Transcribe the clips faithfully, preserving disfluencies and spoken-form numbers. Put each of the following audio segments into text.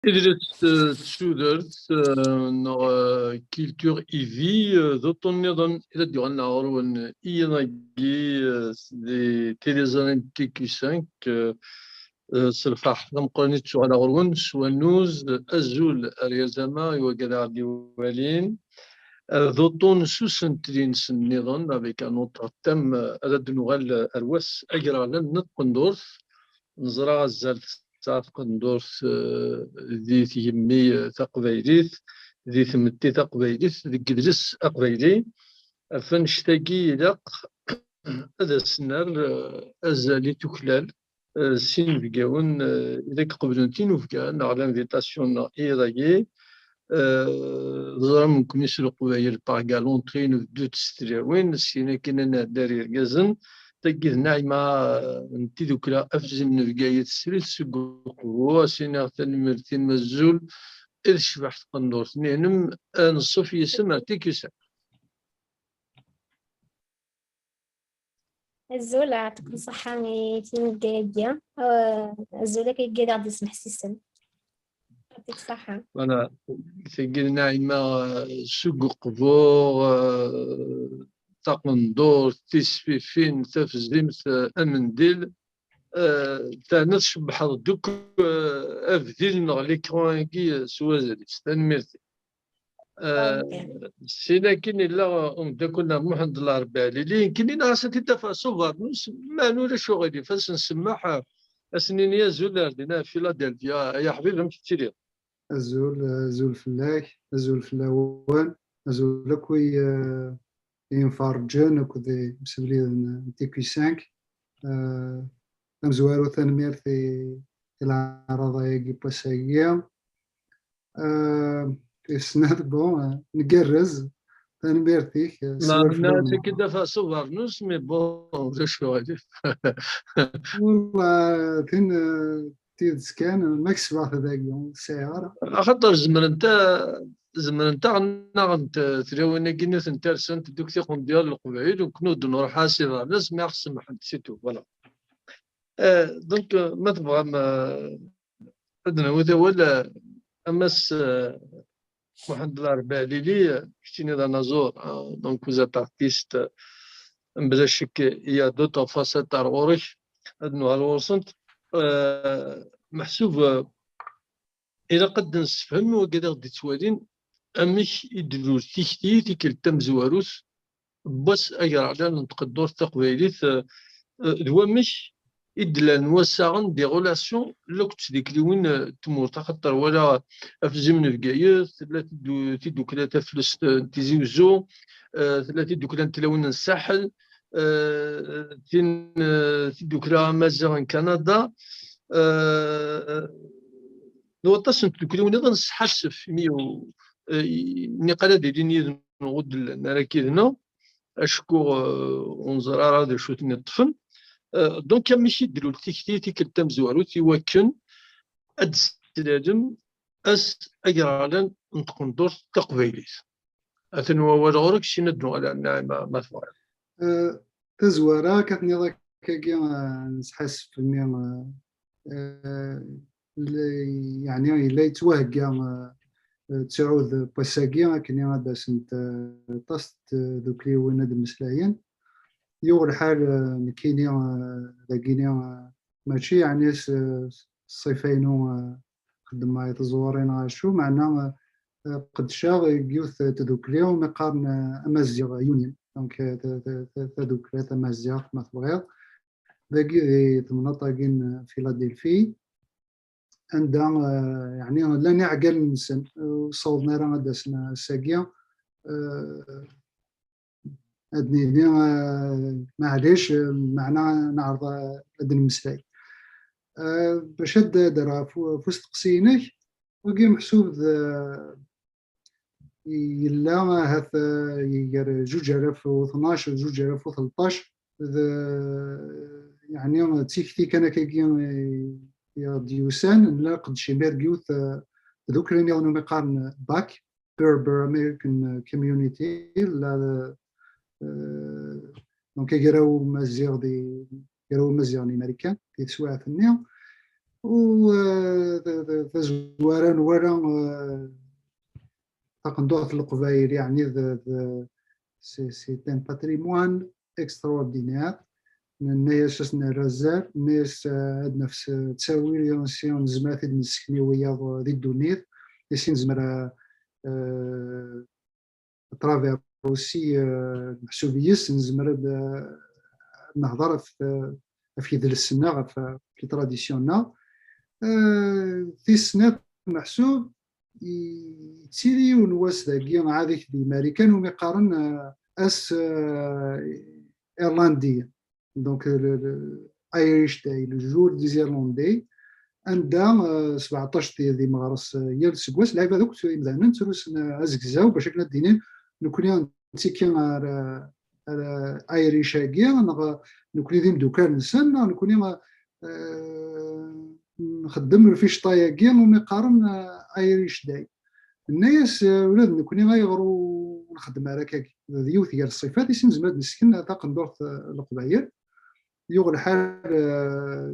Idles, eh, d tudert, eh, neɣ, eh, culture et vie, eh, d uṭṭun nniḍen i d ad d-yuɣalen ɣer ɣur-wen iḍ-agi, eh, di tiliẓri n T Q cinq, eh, eh, s lferḥ d ameqqran i d-tuɣal ɣur-wen s wannuz, eh, azul ar yal tama i wagad ara d-iwalin. Eh, d uṭṭun s usentel-ines nniḍen, avec un autre thème, eh, ad d-nuɣal, eh, ar wass agraɣlan n tqendurt. Neẓra azal tesɛa tqendurt, eh, di tgemmi, eh, taqbaylit, di tmetti taqbaylit, deg yidles aqbayli. Ɣef annect-agi ilaq ad as-nerr, eh, azal i tuklal, eh, s inebgawen, eh, i d ak-qeblen tinubga neɣ l'invitation iḍ-agi. Eh, teẓram nekkni s Leqbayel par galanterie nebdu-d s tlawin, syin akin ad nɛeddi ar yergazen. Tagi d Naɛima, eh, n tidukla Afzim n Bgayet srid seg Uqbu. As-iniɣ tanemmirt i mazul i tecbeḥ tqendurt-nni-inem, eh, neṣṣuf yis-m ar T Q cinq. Azul, ɛṭikum ṣṣeḥḥa i tinebga-agi. Eh, azul akk i wigad i ɣ-d-yesmeḥsisen. Ɛṭik ṣṣeḥḥa. Voilà, tagi d Naɛima, eh, seg Uqbu, eh, taqendurt, tisfifin, tafzimt, eh, amendil. Eh, terna tcebbḥeḍ-d akk, eh, abdil neɣ l'écran-agi, eh, s wazal-is. Tanemmirt. Eh, sin akin yella umeddakel-nneɣ Muḥend Larebɛi Lili, nekkini neɣ as ad t-id-afeɣ s ubeṛnus, meɛna ulac uɣilif, ad s-nsemmeḥ, ad s-nini azul ar dinna ɣer Philadelphia, ay aḥbib, amek tettiliḍ? Azul, azul fell-ak, azul fell-awen, azul akk i, eh, i yemferrǧen akked imsebliden n T Q cinq. Eh, tamezwarut, tanemmirt i, i leɛraḍa-agi n wass-agi. Eh, tis snat, bon, eh, ngerrez. Tanemmirt-ik, eh, s Ma, waflum. Tagi d afas ubeṛnus, mais bon, ulac uɣilif. Wallah, tin, eh, tidet kan, ma kesbeɣ-t dagi, ur sɛiɣ ara. Axaṭer zemrent a-, zemrent ad ɣ-nnaɣent, eh, tlawin-agi nutenti rsent-d akk tiqendyar n Leqbayel, ur nekkni ur d-nruḥ ara s iḍarren-as, mi aɣ-semḥent, c'est tout, voilà. Eh, donc, eh, ma tebɣam, eh, ad d-nawi awal, eh, a Mass, eh, Muḥend Larebɛi Lili, eh, keččini d anaẓur, eh, donc vous êtes artiste, eh, mebla ccek, il y a d'autres facettes ar ɣur-k, ad nuɣal ɣur-sent. Eh, meḥsub, eh, ilaq ad d-nessefhem i wigad i ɣ-d-ittwalin amek i d-tlul tikti tikkelt tamezwarut n wass agraɣlan n tqendurt taqbaylit, eh, eh, d wamek i d-llan wassaɣen des relations akked tdukliwin, eh, n tmurt, axaṭer walaɣ Afzim n Bgayet, tella tiddu-, tiddukla taflest, eh, n Tizi Uzzu, eh, tella tiddukla n tlawin n Saḥel, eh, tin, eh, tiddukla amaziɣ n Kanada, eh, d waṭas n tdukliwin nniḍen s ḥasef, imi u-, eh, niqal ad ilin yid-neɣ ur d-llan ara yid-neɣ, acku, eh, ur neẓri ara d acu ten-iṭṭfen. Eh, donc, amek i d-tlul tikti tikkelt tamezwarut i wakken ad d-teslalem ass agraɣlan n tqendurt taqbaylit? Atan wawal ɣur-k, syin ad d-nuɣal ar Naɛima, ma tebɣiḍ. Eh, tazwara, akka tenniḍ akkagi, eh, nesḥassef imi, eh, eh, le-, yeɛni yella yettwahegga, eh, eh, ttɛud n wass-agi akken ad d-asent, eh, aṭas n tdukliwin ad d-mmeslayen. Yuɣ lḥal, eh, nekkini, eh, dagini, eh, mačči yeɛni s, s ṣṣifa-inu, eh, xeddmeɣ i tẓuri neɣ acu, meɛna, eh, qeddceɣ deg yiwet n tdukli umi qqaren, eh, Amaziɣ Union. Donc, eh, ta-, ta-, ta-, tadukla tamaziɣt, ma tebɣiḍ. Dagi di temnaḍt-agi n Philadelphie, anda, eh, yeɛni llan iɛeggalen-nsen, ur ssawḍen ara ad d-asen ass-agi. Eh, ad nini, eh, maɛlic, eh, meɛna neɛreḍ, eh, ad d-nemmeslay. Eh, bac ad d-, ad d-rreɣ ɣef u-, ɣef usteqsi-inek, wagi meḥsub d, eh, yella ahat, eh, gar zuǧ alaf u tnac d zuǧ alaf u tleṭṭac, d, yeɛni, d tikti kan akkagi i, i ɣ-d-yusan, nella nqeddec imir deg yiwet, eh, tdukli niḍen umi qqaren BAC, Berber American Community, la, eh, donc agraw umaziɣ di, agraw umaziɣ n Imarikan di teswiɛt-nni. U, eh, ta-, ta-, tazwara nwala, eh, taqendurt n Leqbayel, yeɛni d, d, c'est, c'est un patrimoine extraordinaire. Nenna-yas ad s-nerr azal, nenna-yas, eh, ad naf s ttawil, si nezmer ad t-id-nessekni wiyaḍ di ddunit, i si nezmer a, eh, à travers aussi, eh, meḥsub yes, nezmer ad, eh, nehḍer ɣef, eh, ɣef yidles-nneɣ, ɣef, ɣef les traditions-nneɣ. Eh, tis snat, meḥsub, yettili yiwen wass dagi, ɛad-ik di Marikan, umi qqaren, eh, ass, eh, irlandi. Donc, le, le Irish Day, le jour des Irlandais, anda, eh, sbeɛṭac di, di meɣres, eh, yal seggas, lɛibad akk imdanen ttrusen, eh, azegzaw, bac akken ad d-inin, nekkni nettekki ar, ar Irish-agi, neɣ nekkni d imdukal-nsen, neɣ nekkni, eh, nxeddem lficṭa-agi umi qqaren, eh, Irish Day. Nenna-yas, eh, ula d nekkni ayɣer ur nxeddem ara akkagi? D yiwet gar ṣṣifat i sin nezmer ad nesken taqendurt, eh, n Leqbayel. Yuɣ lḥal, eh,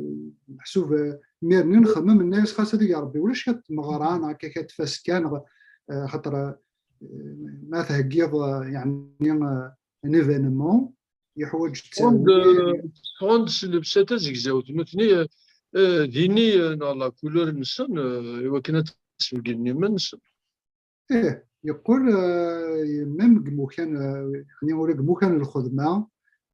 meḥsub, eh, imir-nni nxemmem, nenna-yas xas ad ig Rebbi ulac kra n tmeɣra neɣ akka kra n tfaska, neɣ, eh, xaṭer, eh, ma theggiḍ, eh, yeɛni, eh, un événement, yeḥwaǧ ttawil. Ffɣen-d, eh, ffɣen-d s llebsa tazegzawt nutni, eh, eh, dini, eh, neɣ la couleur-nsen, eh, i wakken ad d-sbeggen iman-nsen. Ih, yeqqel, eh, même deg imukan, eh, yeɛni ula deg imukan n lxedma,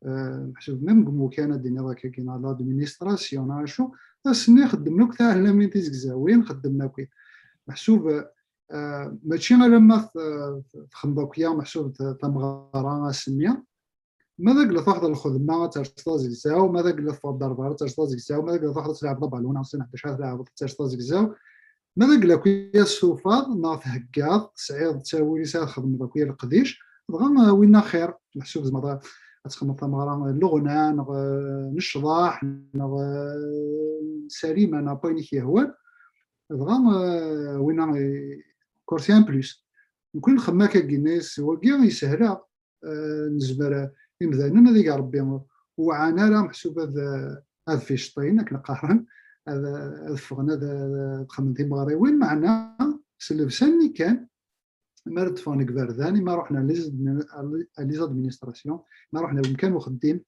eh, meḥsub même deg imukan ad d-iniḍ akkagi, neɣ l'administration, neɣ acu, ass-nni xeddmen akk taɛellamin tizegzawin, xeddmen akkit. Meḥsub, eh, mačči alamma t-, txedmeḍ akya, meḥsub t-, tameɣra ass-nni, ma d agla truḥeḍ lxedma ad terseḍ azegzaw, ma d agla teffɣeḍ ar berra ad terseḍ azegzaw, ma d agla truḥeḍ ad tleɛbeḍ abalun, neɣ sin ḥdac ad tleɛbeḍ ad terseḍ azegzaw, ma d agla akya tessufaḍ neɣ theggaḍ, tesɛiḍ ttawil i tesɛiḍ txedmeḍ akya leqdic, dɣa, eh, winna xir, meḥsub tzemreḍ ad txedmeḍ tameɣra n leɣna, neɣ, eh, n ccḍeḥ, neɣ, eh, n Salima, neɣ n wayen i k-yehwan, dɣa, eh, winna, eh, kursi en plus. Nekkni nxemmem akkagi, s wagi yeshel-aɣ, eh, nezmer, eh, imdanen ad ig Rebbi ur ɛan ara meḥsub ad, eh, ad ficṭin, akken qqaren, ad, ad ffɣen ad, ad xedmen timeɣriwin, meɛna s llebsa-nni kan, mi ara d-ffɣen deg iberdan, imi ruḥen à les, à les administrations, mi ruḥen ar wemkan uxeddim,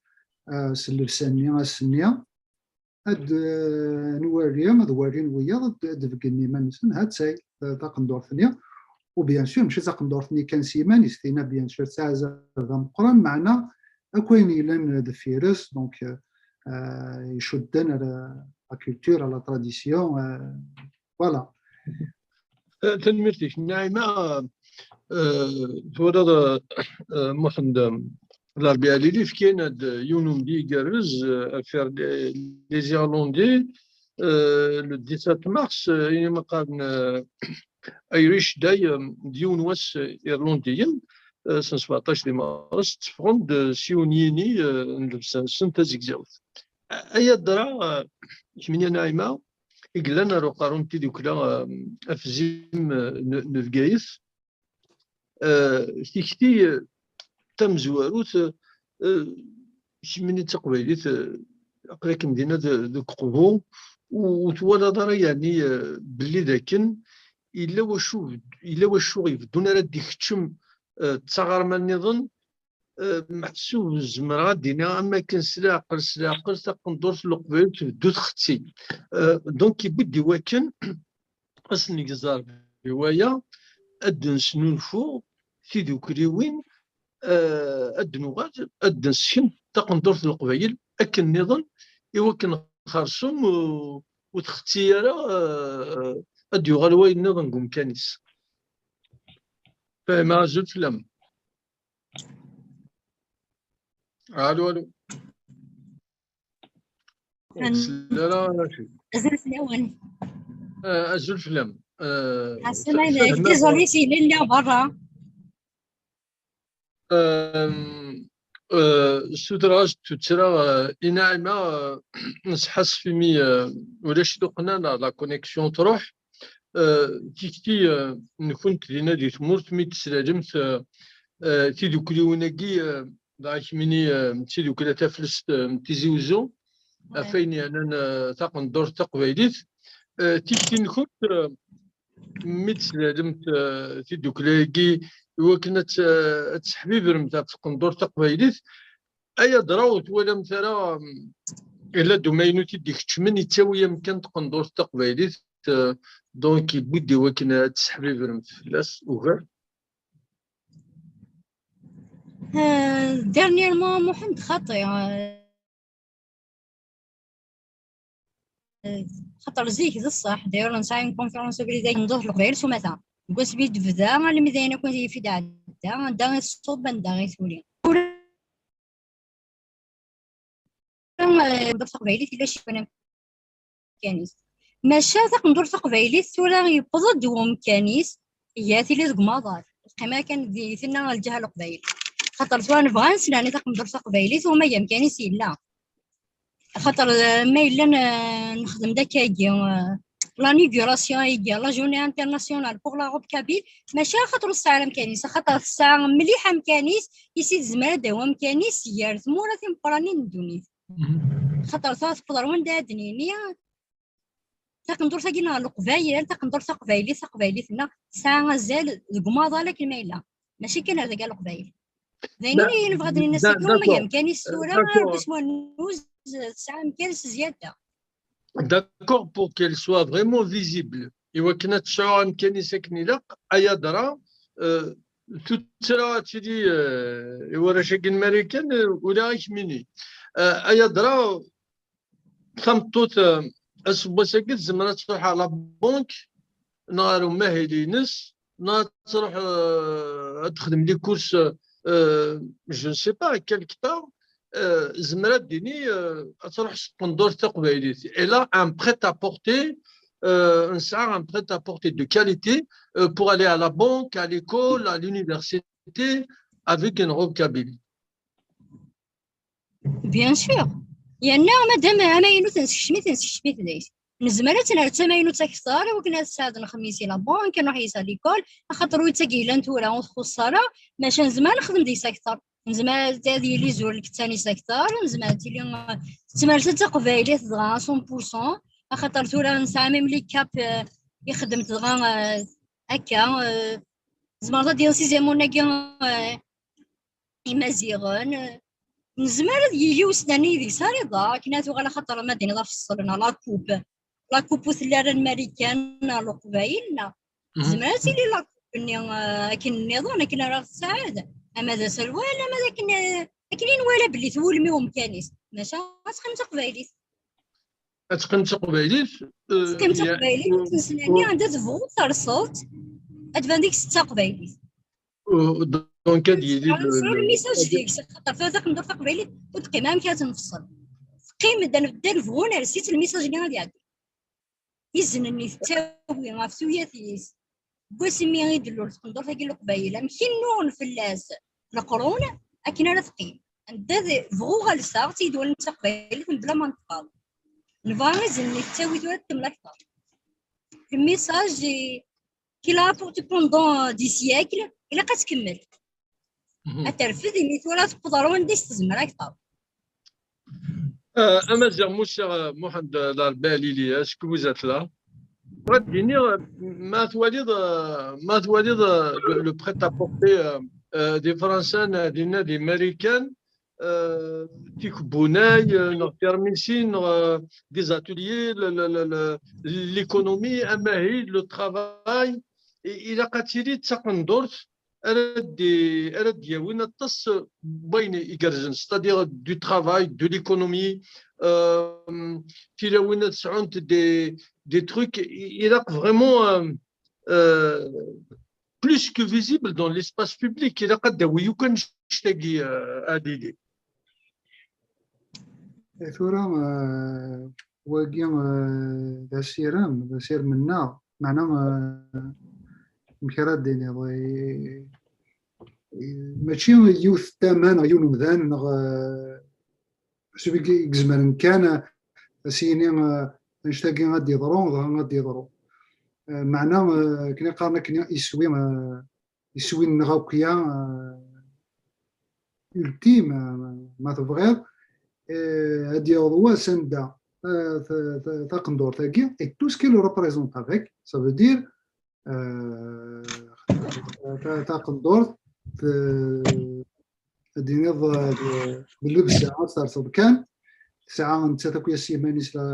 eh, s llebsa-nni, ass-nni, ad, eh, nwali, ad walin wiyaḍ, ad, ad d-beggnen iman-nsen, ha-tt-ay, eh, taqendurt-nni. U bien sûr, mačči d taqendurt-nni kan s yiman-is, tinna bien sûr tesɛa azal d ameqqran, meɛna akk ayen yellan deffir-s, donc, eh, eh, icudden ar la culture, à la tradition, eh, voilà. Eh, tanemmirt-ik, Naɛima. Eh, twalaḍ, eh, eh, Muḥend, eh, Larbiɛ Lili fkan-d yiwen umedya igerrez, eh, ɣef les, les Irlandais, eh, le dix-sept mars, eh, ayen i qqaren, eh, Irish Day, eh, d yiwen wass, eh, Irlandiyen, eh, sna sbeɛṭac di meɣres, tteffɣen-d, eh, s yiwen yini, eh, n llebsa-nsen tazegzawt. A-, ay adra, eh, kemmini a Naɛima, i yellan ar uqerru n tidukla, eh, afzim, eh, n, n Bgayet. Eh, tikti, eh, tamezwarut, eh, kemmini d taqbaylit, eh, aql-ikem dinna de-, deg uqbu, u-, ur twalaḍ ara yeɛni, eh, belli d akken yella wacu, yella wacu ibeddun ara d-ikeččem, eh, d taɣerma nniḍen, eh, meḥsub zemreɣ ad d-iniɣ am akken s leɛqel, s leɛqel taqendurt n Leqbayel tbeddu txetti. Eh, donc, yewwi-d i wakken ad s-negzer i waya, ad d-nesnulfu tidukliwin, eh, ad d-nuɣal, ad d-nesken taqendurt n Leqbayel akken nniḍen, i wakken xersum, eh, ur txetti ara, eh, ad d-yuɣal wayen nniḍen deg umkan-is. Fehmeɣ, azul fell-am. Alo, alo. Ur tt-sli ara, Racid. Azul fell-awen. Eh, azul fell-am. Eh, Ɛeslama-inek. Désolé, si lliɣ berra. Ehm, eh, ssutreɣ-as-d tuttra, eh, i Naɛima, eh, nesḥassef imi, eh, ulac tuqqna neɣ la connexion truḥ. Eh, tikti, eh, nkent dinna di tmurt mi d-teslalemt, eh, eh, tidukliwin-agi, eh, dɣa kemmini, eh, d tidukla taflest, eh, n Tizi Uzzu, ɣef ayen yeɛnan, eh, taqendurt taqbaylit. Eh, tikti-nkent, eh, mi d-teslalemt, eh, tiddukla-agi i wakken ad tt-, ad tesseḥbibremt ɣef tqendurt taqbaylit, ay adra ur twalamt ara, mm, illa d umaynut i d-ikeččmen, yettawi amkan tqendurt taqbaylit, eh, donc yewwi-d i wakken ad tesseḥbibremt fell-as ugar? Euh, dernièrement, Mohamed, xaṭi, euh, xaṭer zik d ṣṣeḥ, d'ailleurs nesɛa une conférence abrid-agi n ddurt n Leqbayel s umata. Deg wasmi i d-tebda almi d ayen akk yif i d-iɛedda, anda i tṣubb, anda i tuli. Eh, taqbaylit yella cci amkan-is. Maca taqendurt taqbaylit tura yewweḍ-d wemkan-is, iga tili deg umaḍal. Teqqim akken di tenna lǧaha leqbayel. Xaṭer tura nebɣa ad nesnerni taqendurt taqbaylit, wama amkan-is yella. Xaṭer, eh, ma yellan, eh, nexdem-d akkagi, eh, l'inauguration-agi, la journée internationale pour la robe kabyle, maca xaṭer ur tesɛi ara amkan-is, xaṭer tesɛa mliḥ amkan-is, i s tezmer ad d-tawi amkan-is gar tmura timeqqranin n ddunit. Xaṭer tura tewweḍ ar wanda ad d-nini, taqendurt-agi neɣ leqbayel, taqendurt taqbaylit, taqbaylit-nneɣ tesɛa azal deg umaḍal akken ma yella. Mačči kan ar dagi a leqbayel. D ayen i nebɣa ad d-nini ass-agi, ma amkan-is tura, bes wannuz, tesɛa amkan s zzyada. D'accord, pour qu'elle soit vraiment visible. I wakken ad tesɛu amkan-is akken ilaq, ay adra, euh, tuttra ad tili, euh, i warrac-agi n Marikan, euh, ula akmini. Euh, ay adra, tameṭṭut, euh, aseggas-agi tezmer ad truḥ à la banque, neɣ ar umahil-ines, neɣ ad truḥ, euh, ad texdem les courses, euh, je ne sais pas, quelque part, euh, tezmer ad d-tini, euh, ad truḥ s tqendurt taqbaylit. Elle a un prêt-à-porter, euh, nesɛa un prêt-à-porter de qualité, euh, pour aller à la banque, à l'école, à l'université, avec une robe kabyle. Bien sûr. Yerna madam amaynut nsekcem-it, nsekcem-it deg-s. Nezmer ad tt-nerr d tamaynut akteṛ i wakken ad tsaɛed lxemmis i la banque, nruḥ yis à l'école, axaṭer wi d tagi yellan tura ur txuṣṣ ara, maca nezmer ad nexdem deg-s akteṛ. Nezmer ad, ad yili zur lkettan-is akteṛ, nezmer ad tili, eh, tettemers-d taqbaylit dɣa cent pour cent, axaṭer tura nesɛa même les capes, eh, ixeddem-t dɣa, eh, akka, eh, tzemreḍ ad d-tiniḍ sixième mot-agi, eh, Imaziɣen, eh, nezmer ad yili usnerni deg-s ar iḍ-a, akken ad tuɣal axaṭer ma d-tiniḍ afeṣṣel neɣ la coupe. La coupe ur telli ara n Marikan neɣ Leqbayel, neɣ tezmer ad tili la coupe-nni, eh, akken nniḍen, akken ara ɣ-tsaɛed, ama d aserwal, ama d akken, eh, akken i nwala belli twulem i umkan-is. Maca ad teqqim d taqbaylit. Ad teqqim d taqbaylit, eh, teqqim d taqbaylit, nesnerni anda tebɣu terseḍ, ad tban deg-s d taqbaylit. Euh, donc ad yili le, le, le message deg-s, xaṭer tura taqendurt taqbaylit ur teqqim amek ad tenfeṣel. Teqqim, da nebda nebɣu nersi-tt, lmissaj-nni ad iɛeddi. Izen-nni tettawi ɣef tuyat-is. Deg wasmi i d-tlul tqendurt-agi n Leqbayel, amek i nnuɣen fell-as leqrun, akken ara teqqim. Anda d-, bɣu ɣelseɣ, tt-id-walin d taqbaylit mebla ma neṭṭqeɣ. Nebɣa izen-nni tettawi tura temla akteṛ. Le message qu'il a apporté pendant des siècles, ilaq ad tkemmel. Ad terfed imi tura tewweḍ ɣer wanda i s-tezmer akteṛ. Euh, Amaziɣ Musa, euh, Mohamed, euh, Larbali, est-ce que vous êtes là? Bɣiɣ ad d-iniɣ, euh, ma twaliḍ, euh, ma twaliḍ, euh, le, le prêt-à-porter, euh, euh, des Français, euh, dinna d Imarikan, euh, tikebbunay, euh, neɣ tirmisin, neɣ, euh, des ateliers, le, le, le, le, l'économie, amahil, le travail, i-, ilaq ad tili d taqendurt ara d-, ara d-yawin aṭas n wayen igerrzen, c'est-à-dire du travail, de l'économie, euh, tilawin ad sɛunt des, des trucs, i-, ilaq vraiment, euh, euh, plus que visible dans l'espace public, ilaq ad d-tawi akk annect-agi, euh, ad yili. Eh, tura, eh, wagi, eh, d asirem, d asirem-nneɣ, meɛna, eh, amek ara d-tiniḍ, eh, eh, mačči yiwet tama neɣ yiwen umdan neɣ, eh, s i izemren kan, eh, ad s-yini, eh, annect-agi ad d-yeḍru, dɣa ad d-yeḍru. Eh, meɛna, eh, akken i qqaren akken iswi, eh, iswi-nneɣ akk-ya, eh, ultime, eh, ma tebɣiḍ, eh, ad d-yaweḍ wass anda taqendurt-agi, et tout ce qu'elle représente avec, ça veut dire, euh, taqendurt, ad d-tiniḍ, d llebsa ad terseḍ kan, tesɛa nettat akk-is iman-is la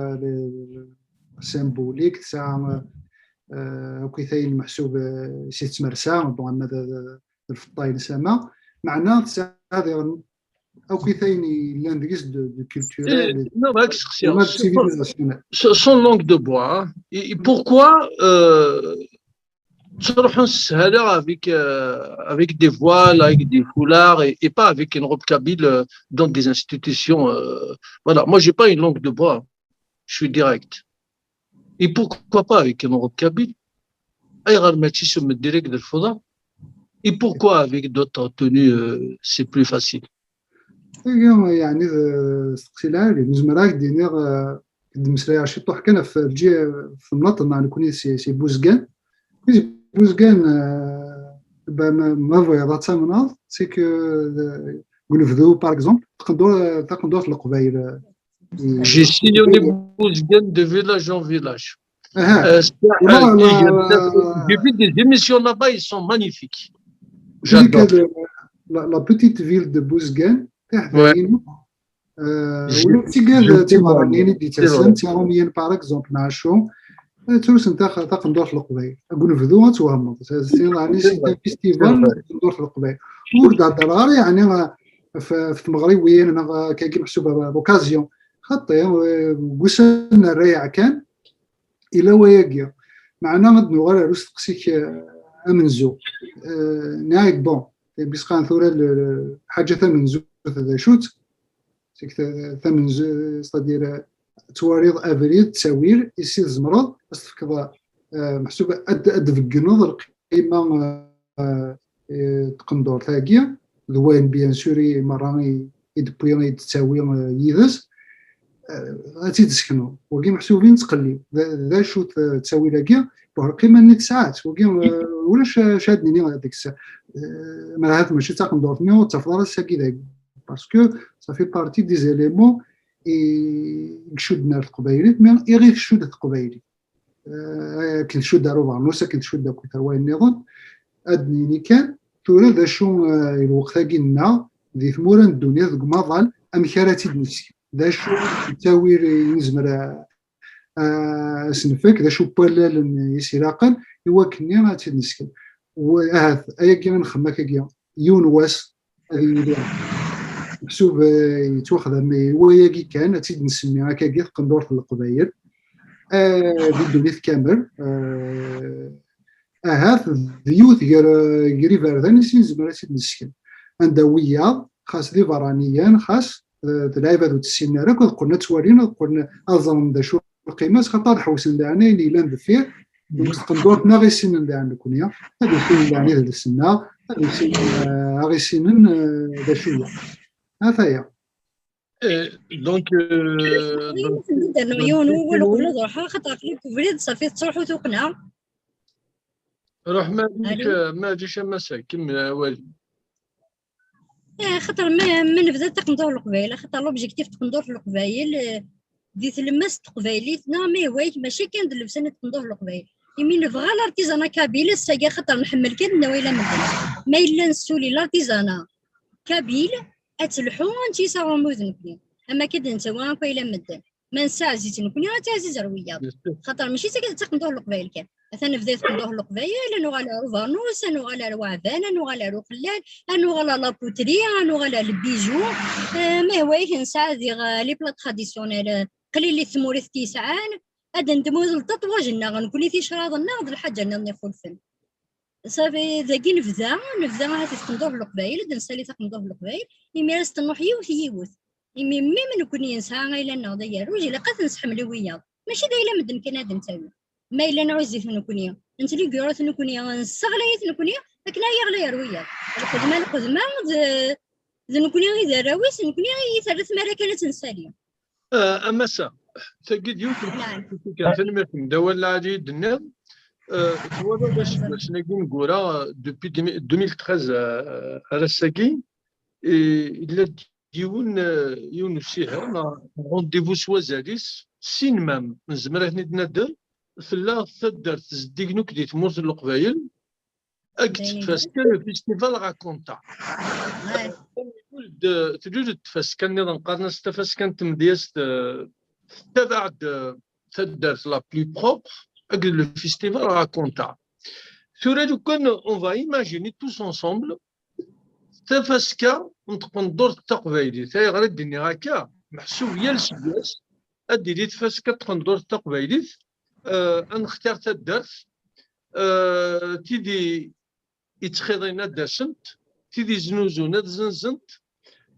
symbolique, tesɛa akk-it ayen meḥsub si tettmersa, bon, ama d lfeṭṭa-ines ama, meɛna tesɛa diɣen akk-it ayen yellan deg-s de culturel. Non, son langue de bois, hein. Et pourquoi euh, avec, euh, avec des voiles, avec des foulards et, et pas avec une robe kabyle euh, dans des institutions euh, voilà, moi j'ai pas une langue de bois, je suis direct. Et pourquoi pas avec une robe kabyle ? Et pourquoi avec d'autres tenues euh, c'est plus facile ? Yeɛni d asteqsi lɛali, nezmer ad ak-d-iniɣ d-mmeslayeɣ ciṭuḥ kan ɣef temnaḍt-nneɣ nekkni si Buzgan. Si Buzgan, ma bɣiḍ ad tamneḍ, c'est que deg unebdu, par exemple, taqendurt n Leqbayel. J'ai sillonné Buzgan de village en village. J'ai fait des émissions là-bas, ils sont magnifiques. J'adore. La petite ville de Buzgan, ula d tigad d tiberraniyin i d-yettaslen d tiṛumiyin, par exemple, neɣ acu, ttrusen taqendurt n Leqbayel. Deg unebdu ad twehmeḍ, c'est un festival n taqendurt n Leqbayel. Ur d-heddreɣ ara yeɛni ɣef tmeɣriwin neɣ akkagi meḥsub l'occasion, xaṭi, deg ussan n rrayeɛ kan, yella wayagi. Meɛna ad nuɣal ar usteqsi-k amenzu. Nniɣ-ak, bon, bisqan tura lḥaǧa tamenzut d acu-tt? C'est-à-dire tettwaliḍ abrid, ttawil, i si tzemreḍ ad s-tefkeḍ meḥsub ad d-tbeggneḍ lqima taqendurt-agi, d wayen bien sûr i merra i d-tewwi, i d-tettawi yid-s, ad tt-id-tessekneḍ. Wagi meḥsub i nettqellib. D acu-t ttawil-agi? Bon, lqima-nni tesɛa-tt. Wagi ulac acu ad d-nini deg-s. Mer ahat mačči d taqendurt-nni ur ttafeḍ ara ass-agi dagi. Parce que ça fait partie des éléments i icudden ar teqbaylit, mais i ɣef tcudd teqbaylit. Akken tcudd ar ubernus, akken tcudd akk i terwayin nniḍen. Ad d-nini kan tura d acu i lweqt-agi nneɣ di tmura n ddunit deg umaḍal, amek ara tt-id-nesken? D acu n ttawil i nezmer ad s-nefk? D acu n wallalen i s-ilaqen i wakken-nni ad tt-id-nesken? Ahat ayagi ad nxemmem akkagi yiwen wass ad yili meḥsub yettwaxdam i wayagi kan, ad tt-id-nsemmi akkagi taqendurt n Leqbayel di ddunit kamel. Ahat d yiwet gar iberdan i s-nezmer ad tt-id-nesken, anda wiyaḍ xas d iberraniyen, xas d lɛibad ur tt-ssinen ara akk, ad qqlen ad tt-walin, ad qqlen ad ẓren d acu lqima-s, xaṭer ad ḥewsen daɣen ayen yellan deffir, deg tqendurt-nneɣ i ssinen daɣen nekkni, ad issinen daɣen idles-nneɣ, ad issinen, ad ɣ-issinen d acu-ya. Ataya. Donc, yiwen wawal uqbel ad ruḥeɣ, xaṭer aql-i deg ubrid, ṣafi tettruḥu tuqqna. Ruḥ, ma ɛlic, ma ɛlic a massa, kemmel awal. Xaṭer ma nebda taqendurt n Leqbayel, xaṭer l'objectif n taqendurt n Leqbayel di tlemmast n teqbaylit, neɣ ma ihwa-yak, mačči kan d llebsa n taqendurt n Leqbayel. Imi nebɣa l'artisanat kabyle ass-agi, xaṭer nḥemmel kan ad nawi ila medden. Ma yella nessuli l'artisanat kabyle, ad telḥu anti s aɣurmud nekni. Ama kan d nettawi akk ila medden. Ma nesseɛziz nekni, ad teɛziz ar wiyaḍ. Xaṭer mačči d tagi d taqendurt n Leqbayel kan. Atan nebda taqendurt n Leqbayel, ad nuɣal ar ubernus, ad nuɣal ar uɛban, ad nuɣal ar uxellal, ad nuɣal ar la poterie, ad nuɣal ar le bijou. Ma ihwa-yak nesɛa diɣ les plats traditionnels, qlilit tmura i t-yesɛan, ad d-nedmu d tatwaǧ-nneɣ nekni, ticraḍ-nneɣ d lḥaǧa nniḍen ixulfen. Ṣafi dagi nebda, nebda ahat di taqendurt n Leqbayel, ad d-nessali taqendurt n Leqbayel, imir ad s-tennuḥ yiwet yiwet. Imi même nekni nesɛa ayla-nneɣ d agerruj, ilaq ad t-nesseḥmel i wiyaḍ. Mačči d ayla medden kan ad d-nettawi. Ma yella nɛuzz-it nekni, nettligura-t nekni, nesseɣlay-it nekni, akken ad yeɣli ar wiyaḍ. Lxedma, lxedma d, d nekni i d arraw-is, nekni i terra tmara kan ad tt-nessali. A massa, tagi d yiwet n txuṣṣit kan, tanemmirt-nnem d awal lɛali i d-tenniḍ. Twalaḍ aseggas-agi ineggura, depuis deux mille treize ar ass-agi, yella-d yiwen, yiwen usiher, neɣ rendez-vous s wazal-is, Sinmam, nezmer ad ten-id-nader, tella taddart zeddigen akk di tmurt n Leqbayel, akked tfaska, le festival Raconta. Tlul-d tfaska nniḍen, qqaren-as tafaska n tmedyazt, eh, tettabaɛ-d, eh, taddart la plus propre, akked le festival Raconta. Tura lukan, on va imaginer tous ensemble tafaska n tqendurt taqbaylit. Ayɣer i d-nniɣ akka? Meḥsub yal seggas ad d-tili tfaska n tqendurt taqbaylit, eh, ad nextir taddart, eh, tid i yettxiḍin ad d-asent, tid iznuzun ad zenzent,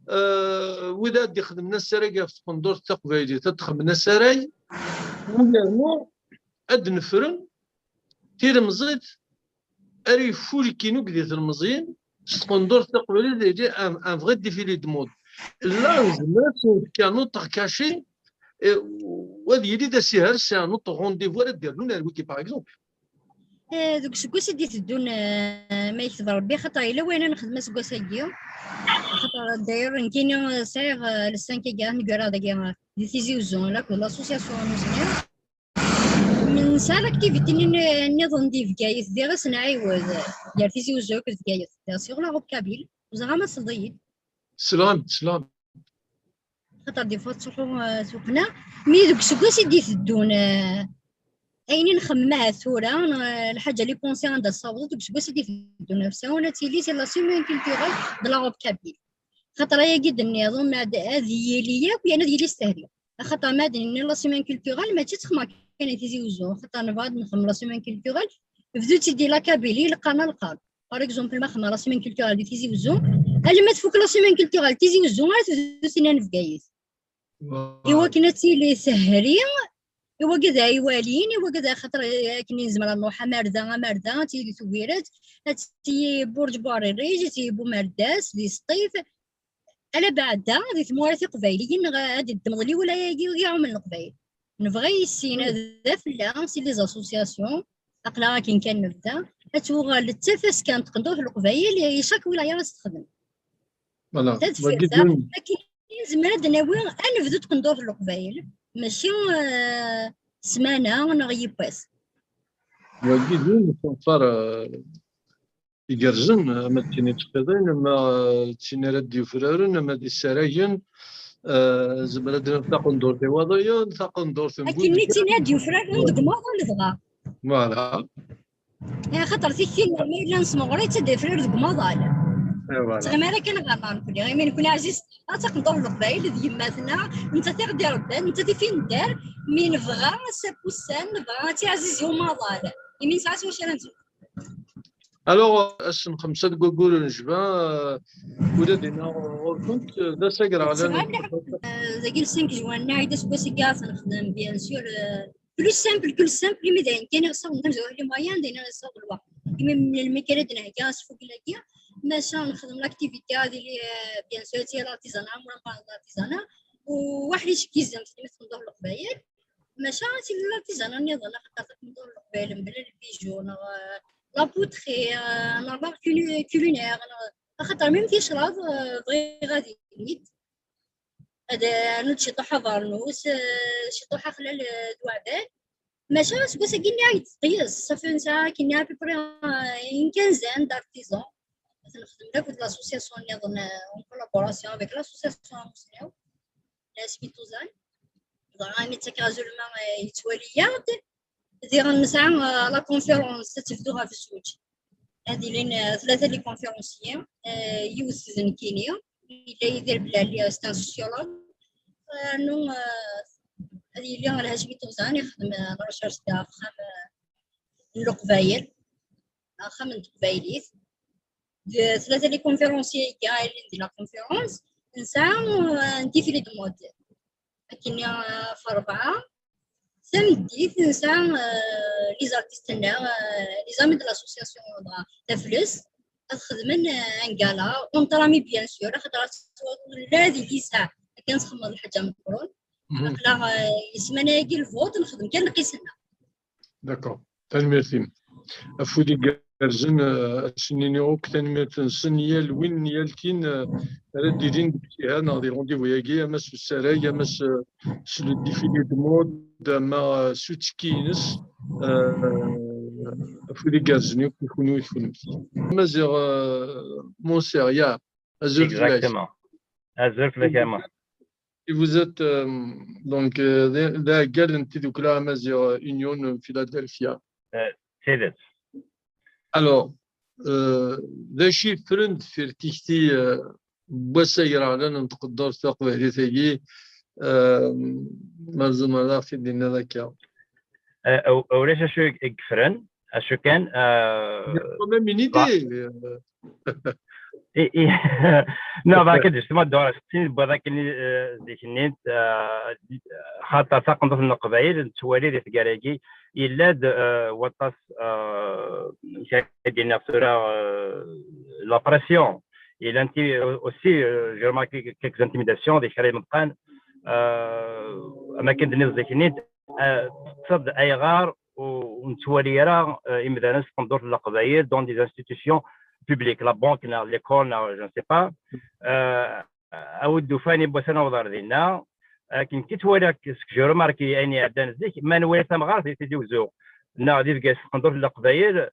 eh, wid ad d-ixedmen asarag ɣef tqendurt taqbaylit ad d-xedmen asarag, u yernu ad d-nefren tilemẓit ara yeffulkin akk di telmeẓyin s tqendurt taqbaylit, d un, un vrai défilé de mode. Là, nezmer ad s-nefk un autre cachet, eh, u ad yili d asiher, c'est un autre rendez-vous ara d-irnun ar wiki, par exemple. Eh, deg useggas i d-iteddun, eh, ma yekteb Rebbi, xaṭer yella wayen ad nexdem aseggas-agi. Xaṭer, d'ailleurs, nekkini, eh, sɛiɣ, eh, le cinq-agi, ad neggareɣ dagi, eh, di Tizi Uzzu, la, akked l'association Amusni. Nesɛa l'activité-nni, nniḍen di Bgayet, diɣ ad s-nɛiwed, gar Tizi Uzzu akked Bgayet, diɣ sur la route kabyle, ur ẓriɣ ma tesleḍ-iyi-d. Teslam, teslam. Xaṭer des fois tettruḥu, eh, tuqqna. Mi deg useggas i d-iteddun, eh, ayen i nxemmem ahat tura, eh, lḥaǧa les pensées anda tessawḍeḍ, deg useggas i d-iteddun, ɣef sɛun ad tili c'est la semaine culturelle de la robe kabyle. Xaṭer ayagi d-nniḍen, ma ad, ad yili yakk, yerna ad yili s tehri. Axaṭer ma ad d-nini la semaine culturelle, mačči ttxemmeɣ kan i Tizi Uzzu, axaṭer nebɣa ad nexdem la semaine culturelle, bdu-tt-id di la Kabylie, lqern ar lqern. Par exemple, ma xedmeɣ la semaine culturelle di Tizi Uzzu, alma tfuk la semaine culturelle Tizi Uzzu, ara tebdu tinna n Bgayet. I wakken ad tili tehri, i wagad ay walin, i wagad, axaṭer akken i nezmer ad nruḥ amer da, amer da, ad tili di Tubiret, ad tili Burǧ Buɛririǧ, ad tili Bumerdas, di Sṭif. Ala beɛda, di tmura tiqbayliyin, neɣ ad d-temḍel i wulay-agi i iɛumen Leqbayel. Nebɣa i sin, ad d afella, si les associations, aql-aɣ akken kan nebda, ad tuɣal d tafaska n tqendurt n Leqbayel, i chaque wilaya ad s-texdem. Voilà. Tadfirt-a, akken i nezmer ad d-nawi, ad nebdu tqendurt n Leqbayel, mačči, eh, ssmana neɣ yiwwas. Wagi d yiwen usenfar, eh, igerrzen, ama d tin yettxiḍin, ama d tin ara d-yufraren, ama d isaragen, eh, zemreɣ ad d-naf taqendurt iwaḍiyen, taqendurt n akken i d tin ara d-yufraren deg umaḍal dɣa. Voilà. Eh, axaṭer tikti-nneɣ ma yella nesmeɣray-tt ad d-yefrir deg umaḍal. Eh, voilà. Ttɣimi ara kan ɣer nekkni, imi nekkni ɛziz, ad taqendurt n Leqbayel d yemma-tneɣ, nettat i ɣ-d-irebban, nettat i f-i-nedder, mi nebɣa ass-a n wussan, nebɣa ad tiɛzizi umaḍal, imi nesɛa s wacu ara nezmer. Alors, ass n xemsa deg waggur n Jbin, euh, ula dinna ɣur-kent, euh, d ass agraɣlan. Dagi le cinq juin, nniɣ-d aseggas-agi ad t-nexdem, bien sûr, euh, plus simple que le simple, imi d ayen kan i ɣ-ssawḍen tamezwarut, les moyens, d ayen i ɣ-yessaweḍ lweqt. Imi melmi kan ad d-nhegga asfugel-agi, maca nexdem l'activité, ad yili, euh, bien sûr, d l'artisanat, mura nqarn d l'artisanat, u waḥric n yizem, xedmet tqendurt n Leqbayel. Maca ad tili l'artisanat nniḍen, axaṭer taqendurt n Leqbayel mebla lbiju, neɣ, euh, la poterie, euh, neɣ l'art culi-, culinaire, neɣ, axaṭer même ticraḍ, euh, bɣiɣ ad yili-d. Ad, euh, rnu-d ciṭuḥ abernus, euh, ciṭuḥ axlal, euh, d uɛdan. Maca aseggas-agi nniɣ-ak-d tqeyyeṣ, safi nesɛa akken à peu près, euh, une quinzaine d'artisans. Ad nexdem akked l'association nniḍen, euh, en collaboration avec l'association Amusnew. Asmi tuzan. Dɣa mi ttakeɣ azul ma, eh, yettwali-aɣ-d. Diɣen nesɛa, eh, la conférence ad tebdu ɣef zzuǧ. Ad ilin, eh, tlata les conférenciers, eh, yiwet d nekkini, yella Yidir Blali, eh, c'est un sociologue. Eh, rnu, eh, ad yili Lhajmi Tuzan, ixdem, eh, la recherche da axxam, eh, n Leqbayel, axxam n teqbaylit. D tlata les conférenciers i yellan di la conférence, nesɛa, euh, un défilé de mode. Akken, euh, f rebɛa, tameddit, nesɛa, euh, les artistes-nneɣ, euh, les amis de l'association, dɣa Taflest, ad xedmen, euh, un gala, entre amis, bien sûr, axaṭer ad tettwaḍ ula d yisa, akken txedmeḍ lḥaǧa meqqren. Mhm. Aql-aɣ, euh, ssmana-agi lvuṭ, nexdem kan lqis-nneɣ. D'accord. Tanemmirt-im. Afud iggar-, Gerrzen, eh, ad sen-iniɣ akk tanemmirt-nsen, yal win, yal tin, eh, ara d-ilin deg usiher neɣ di rendez-vous-agi, ama s usarag, ama s, s le défilé de mode, ama, eh, s uttekki-ines, eh, afud igerrzen akk i kunwi d kunemti. Maziɣ, eh, Monser, ya, azul fell-ak. Exactement. Azul fell-ak a Muḥ. Et vous êtes, euh, donc, euh, d, d aɛeggal n Tidukkla Amaziɣ, euh, Union, euh, Philadelphia. Euh, d tidet. Alors, euh, d acu i ffren deffir tikti, euh, n wass agraɣlan n tqendurt taqbaylit-agi, euh, ma tzemreḍ ad aɣ-t-id-tiniḍ akka? Euh, u-, ulac acu i, i yeffren, acu kan, euh, il y a quand même une idée, euh, I, i, non, ḍakken justement, dduṛ aseqsi n wwiḍ akken, eh, zik-nni, eh, xaṭer taqendurt n Leqbayel nettwali di tgara-agi yella-d, eh, waṭas, eh, amek ara d-iniɣ tura, eh, la pression. Yella aussi, eh, j'ai remarqué quelques intimidations di kra imeḍqan, eh, am akken d-nniḍ zik-nni, eh, teṭṭseḍ ayɣer ur nettwali ara, eh, imdanen s tqendurt n Leqbayel dans des institutions publiques, la banque, neɣ l'école, neɣ je ne sais pas. Eh, a wi d-ufan yiwwas ad naweḍ ar dinna. Akken ki ttwaliɣ seg je remarque ayen iɛeddan zik, ma nwali tamɣart di Tizi Uzzu, neɣ di Bgayet s tqendurt n Leqbayel,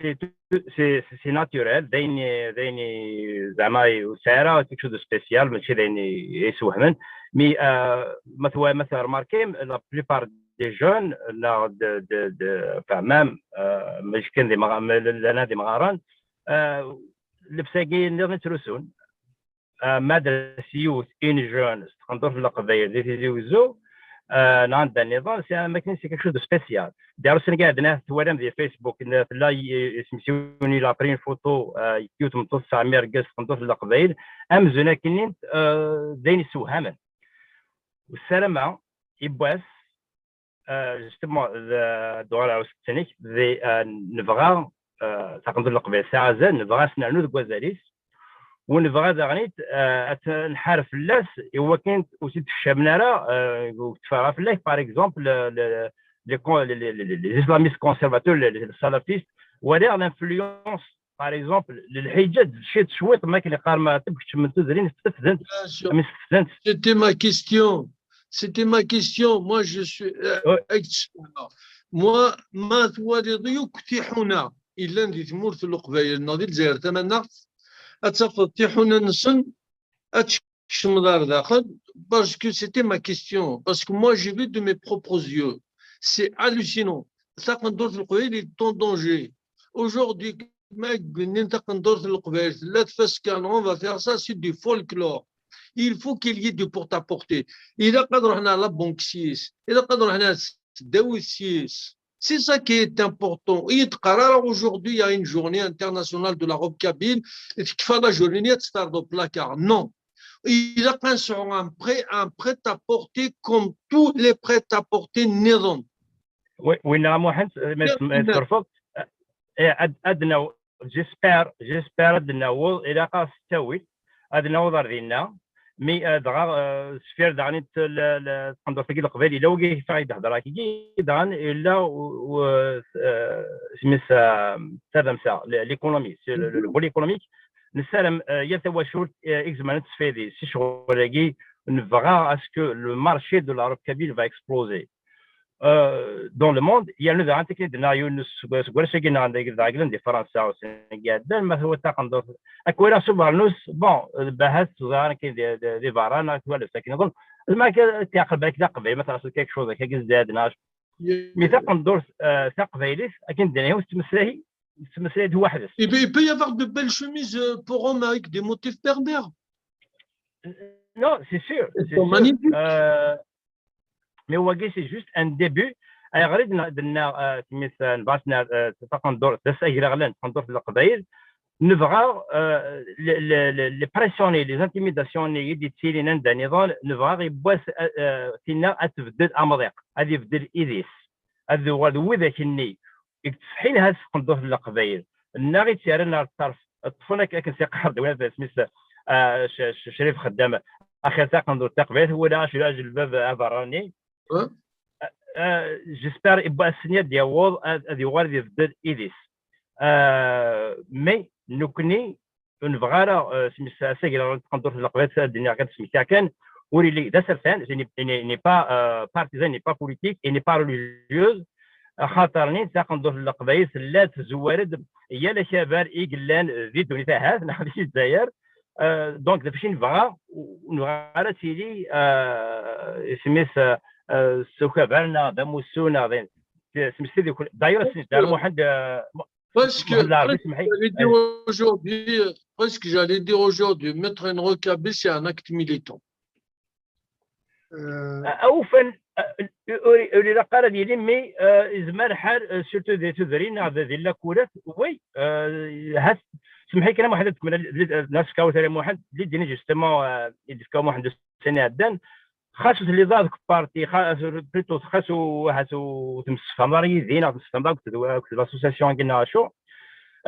c'est tout, c'est, c'est naturel, d ayen, d ayen zeɛma ur tesɛi ara quelque chose de spécial, mačči d ayen i, i yeswehmen. Mais, euh, ma twa-, ma tremarkim, la plupart des jeunes, neɣ de, de, de, enfin, même, euh, mačči kan d imɣa-, ma llan d imɣaren, euh, llebsa-agi nniḍen i ttlusun. Euh, ma d-as yiwet, une jeune, s tqendurt n Leqbayel di Tizi Uzzu, euh, neɣ anda nniḍen, c'est, am akken c'est quelque chose de spécial. D'ailleurs, ussan-agi iɛeddan ad twalam di Facebook, n-, tella y-, isem-is yiwen, il a pris une photo, euh, yiwet tmeṭṭut tesɛa argaz s tqendurt n Leqbayel, amzun akkenni, euh, d ayen yessewhamen. U ssarameɣ, yiwwas, euh, justement, d, d uɣalaw s ttnik, d, euh, nebɣa, euh, taqendurt n Leqbayel tesɛa azal, nebɣa ad s-nernu deg wazal-is, u nebɣa daɣen, euh, ad t-, nḥar fell-as, i wakken ur t-id-keccamen ara, euh, ur teffeɣ ara fell-ak, par exemple, le, le, les con-, les, les, les, les islamistes conservateurs, les, les salafistes, walaɣ l'influence, par exemple, lḥiǧab, ciṭ cwiṭ, ma akken iqqar Maɛtub, kecmen tudrin, sfesden-t. Bien sûr. Am sfesden-t. C'était ma question. C'était ma question. Moi, je suis, euh, Ouais. ex-, moi, ma twaliḍ yakk tiḥuna yellan di tmurt n Leqbayel neɣ di Lezzayer Tamaneɣt, ad tafeḍ tiḥuna-nsen ad tkecmeḍ ar daxel, parce que c'était ma question, parce que moi, j'ai vu de mes propres yeux. C'est hallucinant. Taqendurt n Leqbayel est en danger. Aujourd'hui, ma gnin taqendurt n Leqbayel tella tfaska, on va faire ça, c'est du folklore. Il faut qu'il y ait du porte-à-porter. Ilaq ad ruḥen ɣer la banque s yis, ilaq ad ruḥen ɣer tesdawit s yis. C'est ça qui est important. I d-qqar ara, aujourd'hui, il y a une journée internationale de la robe kabyle, tekfa la journée-nni ad tt-terreḍ au placard. Non. Ilaq ad nesɛu un prêt, un prêt-à-porter comme tous les prêts-à-porter nniḍen. Wi-, winna a Muḥend, ma, ma, ma tsurfeḍ, eh, ad, ad naw-, j'espère, j'espère ad naweḍ, ilaq-aɣ s ttawil, ad naweḍ ar dinna. Mi, eh, dɣa, eh, sfir daɣen i t-, l-, l-, taqendurt-agi n Leqbayel, yella wagi i d-hedreɣ akk-agi, daɣen yella u-, u-, eh, isem-is, eh, tadamsa, l-, l'économie, c'est le, le, le volet économique. Nessaram, eh, yal tawacult, eh, i izemren ad tesfidi si ccɣel-agi, nebɣa à ce que le marché de la robe kabyle va exploser. Euh, dans le monde, yernu daɣen akken i d-tenna yiwen seg, seg warrac-agi-nneɣ anda i d-ɛegglen di Fransa, ussan-agi iɛeddan, ma tewwiḍ taqendurt, ad k-waliɣ s ubernus, bon, bahat teẓriḍ akken di, di, di berra, neɣ twalaḍ akken iḍen, ma akka, tiɛqel balak d aqbayli, ma tɛaceḍ quelque chose akka, akka zdat, neɣ acu. Mi taqendurt, euh, taqbaylit, akken d-tenna yiwen tettmeslay, tettmeslay-d weḥd-s. Il peut, il peut y avoir de belles chemises, euh, pour hommes avec des motifs berbères. Non, c'est sûr, c'est sûr. Magnifique. Euh, Mais wagi, c'est juste un début. Ayɣer i d-, d-, d-, euh, tmit, euh, nebɣa ad s-nerr, euh, taqendurt, d ass agraɣlan, taqendurt n Leqbayel. Nebɣa, euh, le, le, le, les pressions, les intimidations i d-yettilin anda niḍen, nebɣa yiwwas, euh, euh, tinna ad tbeddel amḍiq, ad ibeddel idis, ad yuɣal d widak-nni i yettseḥḥin ha s tqendurt n Leqbayel, neɣ i tt-yerran ar ṭṭerf, ṭṭfen ak-, akken s iqerr d win isem-is, ah, C-, C-, Crif Xeddam, axir taqendurt taqbaylit, wala acu, ajelbab aberrani. Ah, ah, j'espère, i wass-nni ad d-yaweḍ, ad, ad yuɣal ad ibeddel idis. Euh, mais nekkni ur nebɣi ara, euh, smis asagel n tqendurt n leqbayel, ad d-iniɣ kan, smektiɣ kan, ur yelli d asertan, il n'est pas, euh, partisan, il n'est pas politique, il n'est pas religieuse, axaṭer nin taqendurt n leqbayel tella tzewwar-d yal akabar i yellan di ddunit ahat, neɣ di Lezzayer. Euh, donc, d acu i nebɣa, ur nebɣi ara ad tili, euh, isem-is, euh, euh, s ukabar neɣ d amussu neɣ d ayen. Smekti di kul. D'ailleurs, Muḥend, euh, Presque, presque j'allais dire aujourd'hui, presque j'allais dire aujourd'hui, mettre un requin-bête, c'est un acte militant. Euh, awufan, euh, ur ilaq ara ad yili, mais, euh, yezmer lḥal, euh, surtout di tudrin neɣ di lakulat, oui, euh, semmeḥ-iyi kan a Muḥend, ad tkemmel, euh, Nna Sefka Wetari Muḥend, lli d-ini justement, euh, i d-yefka Muḥend ussan iɛeddan, xas ur telliḍ ara deg parti, plutôt xas ur temsefhameḍ ara yid-i neɣ temsefhameḍ ara akked l'association-agi neɣ acu.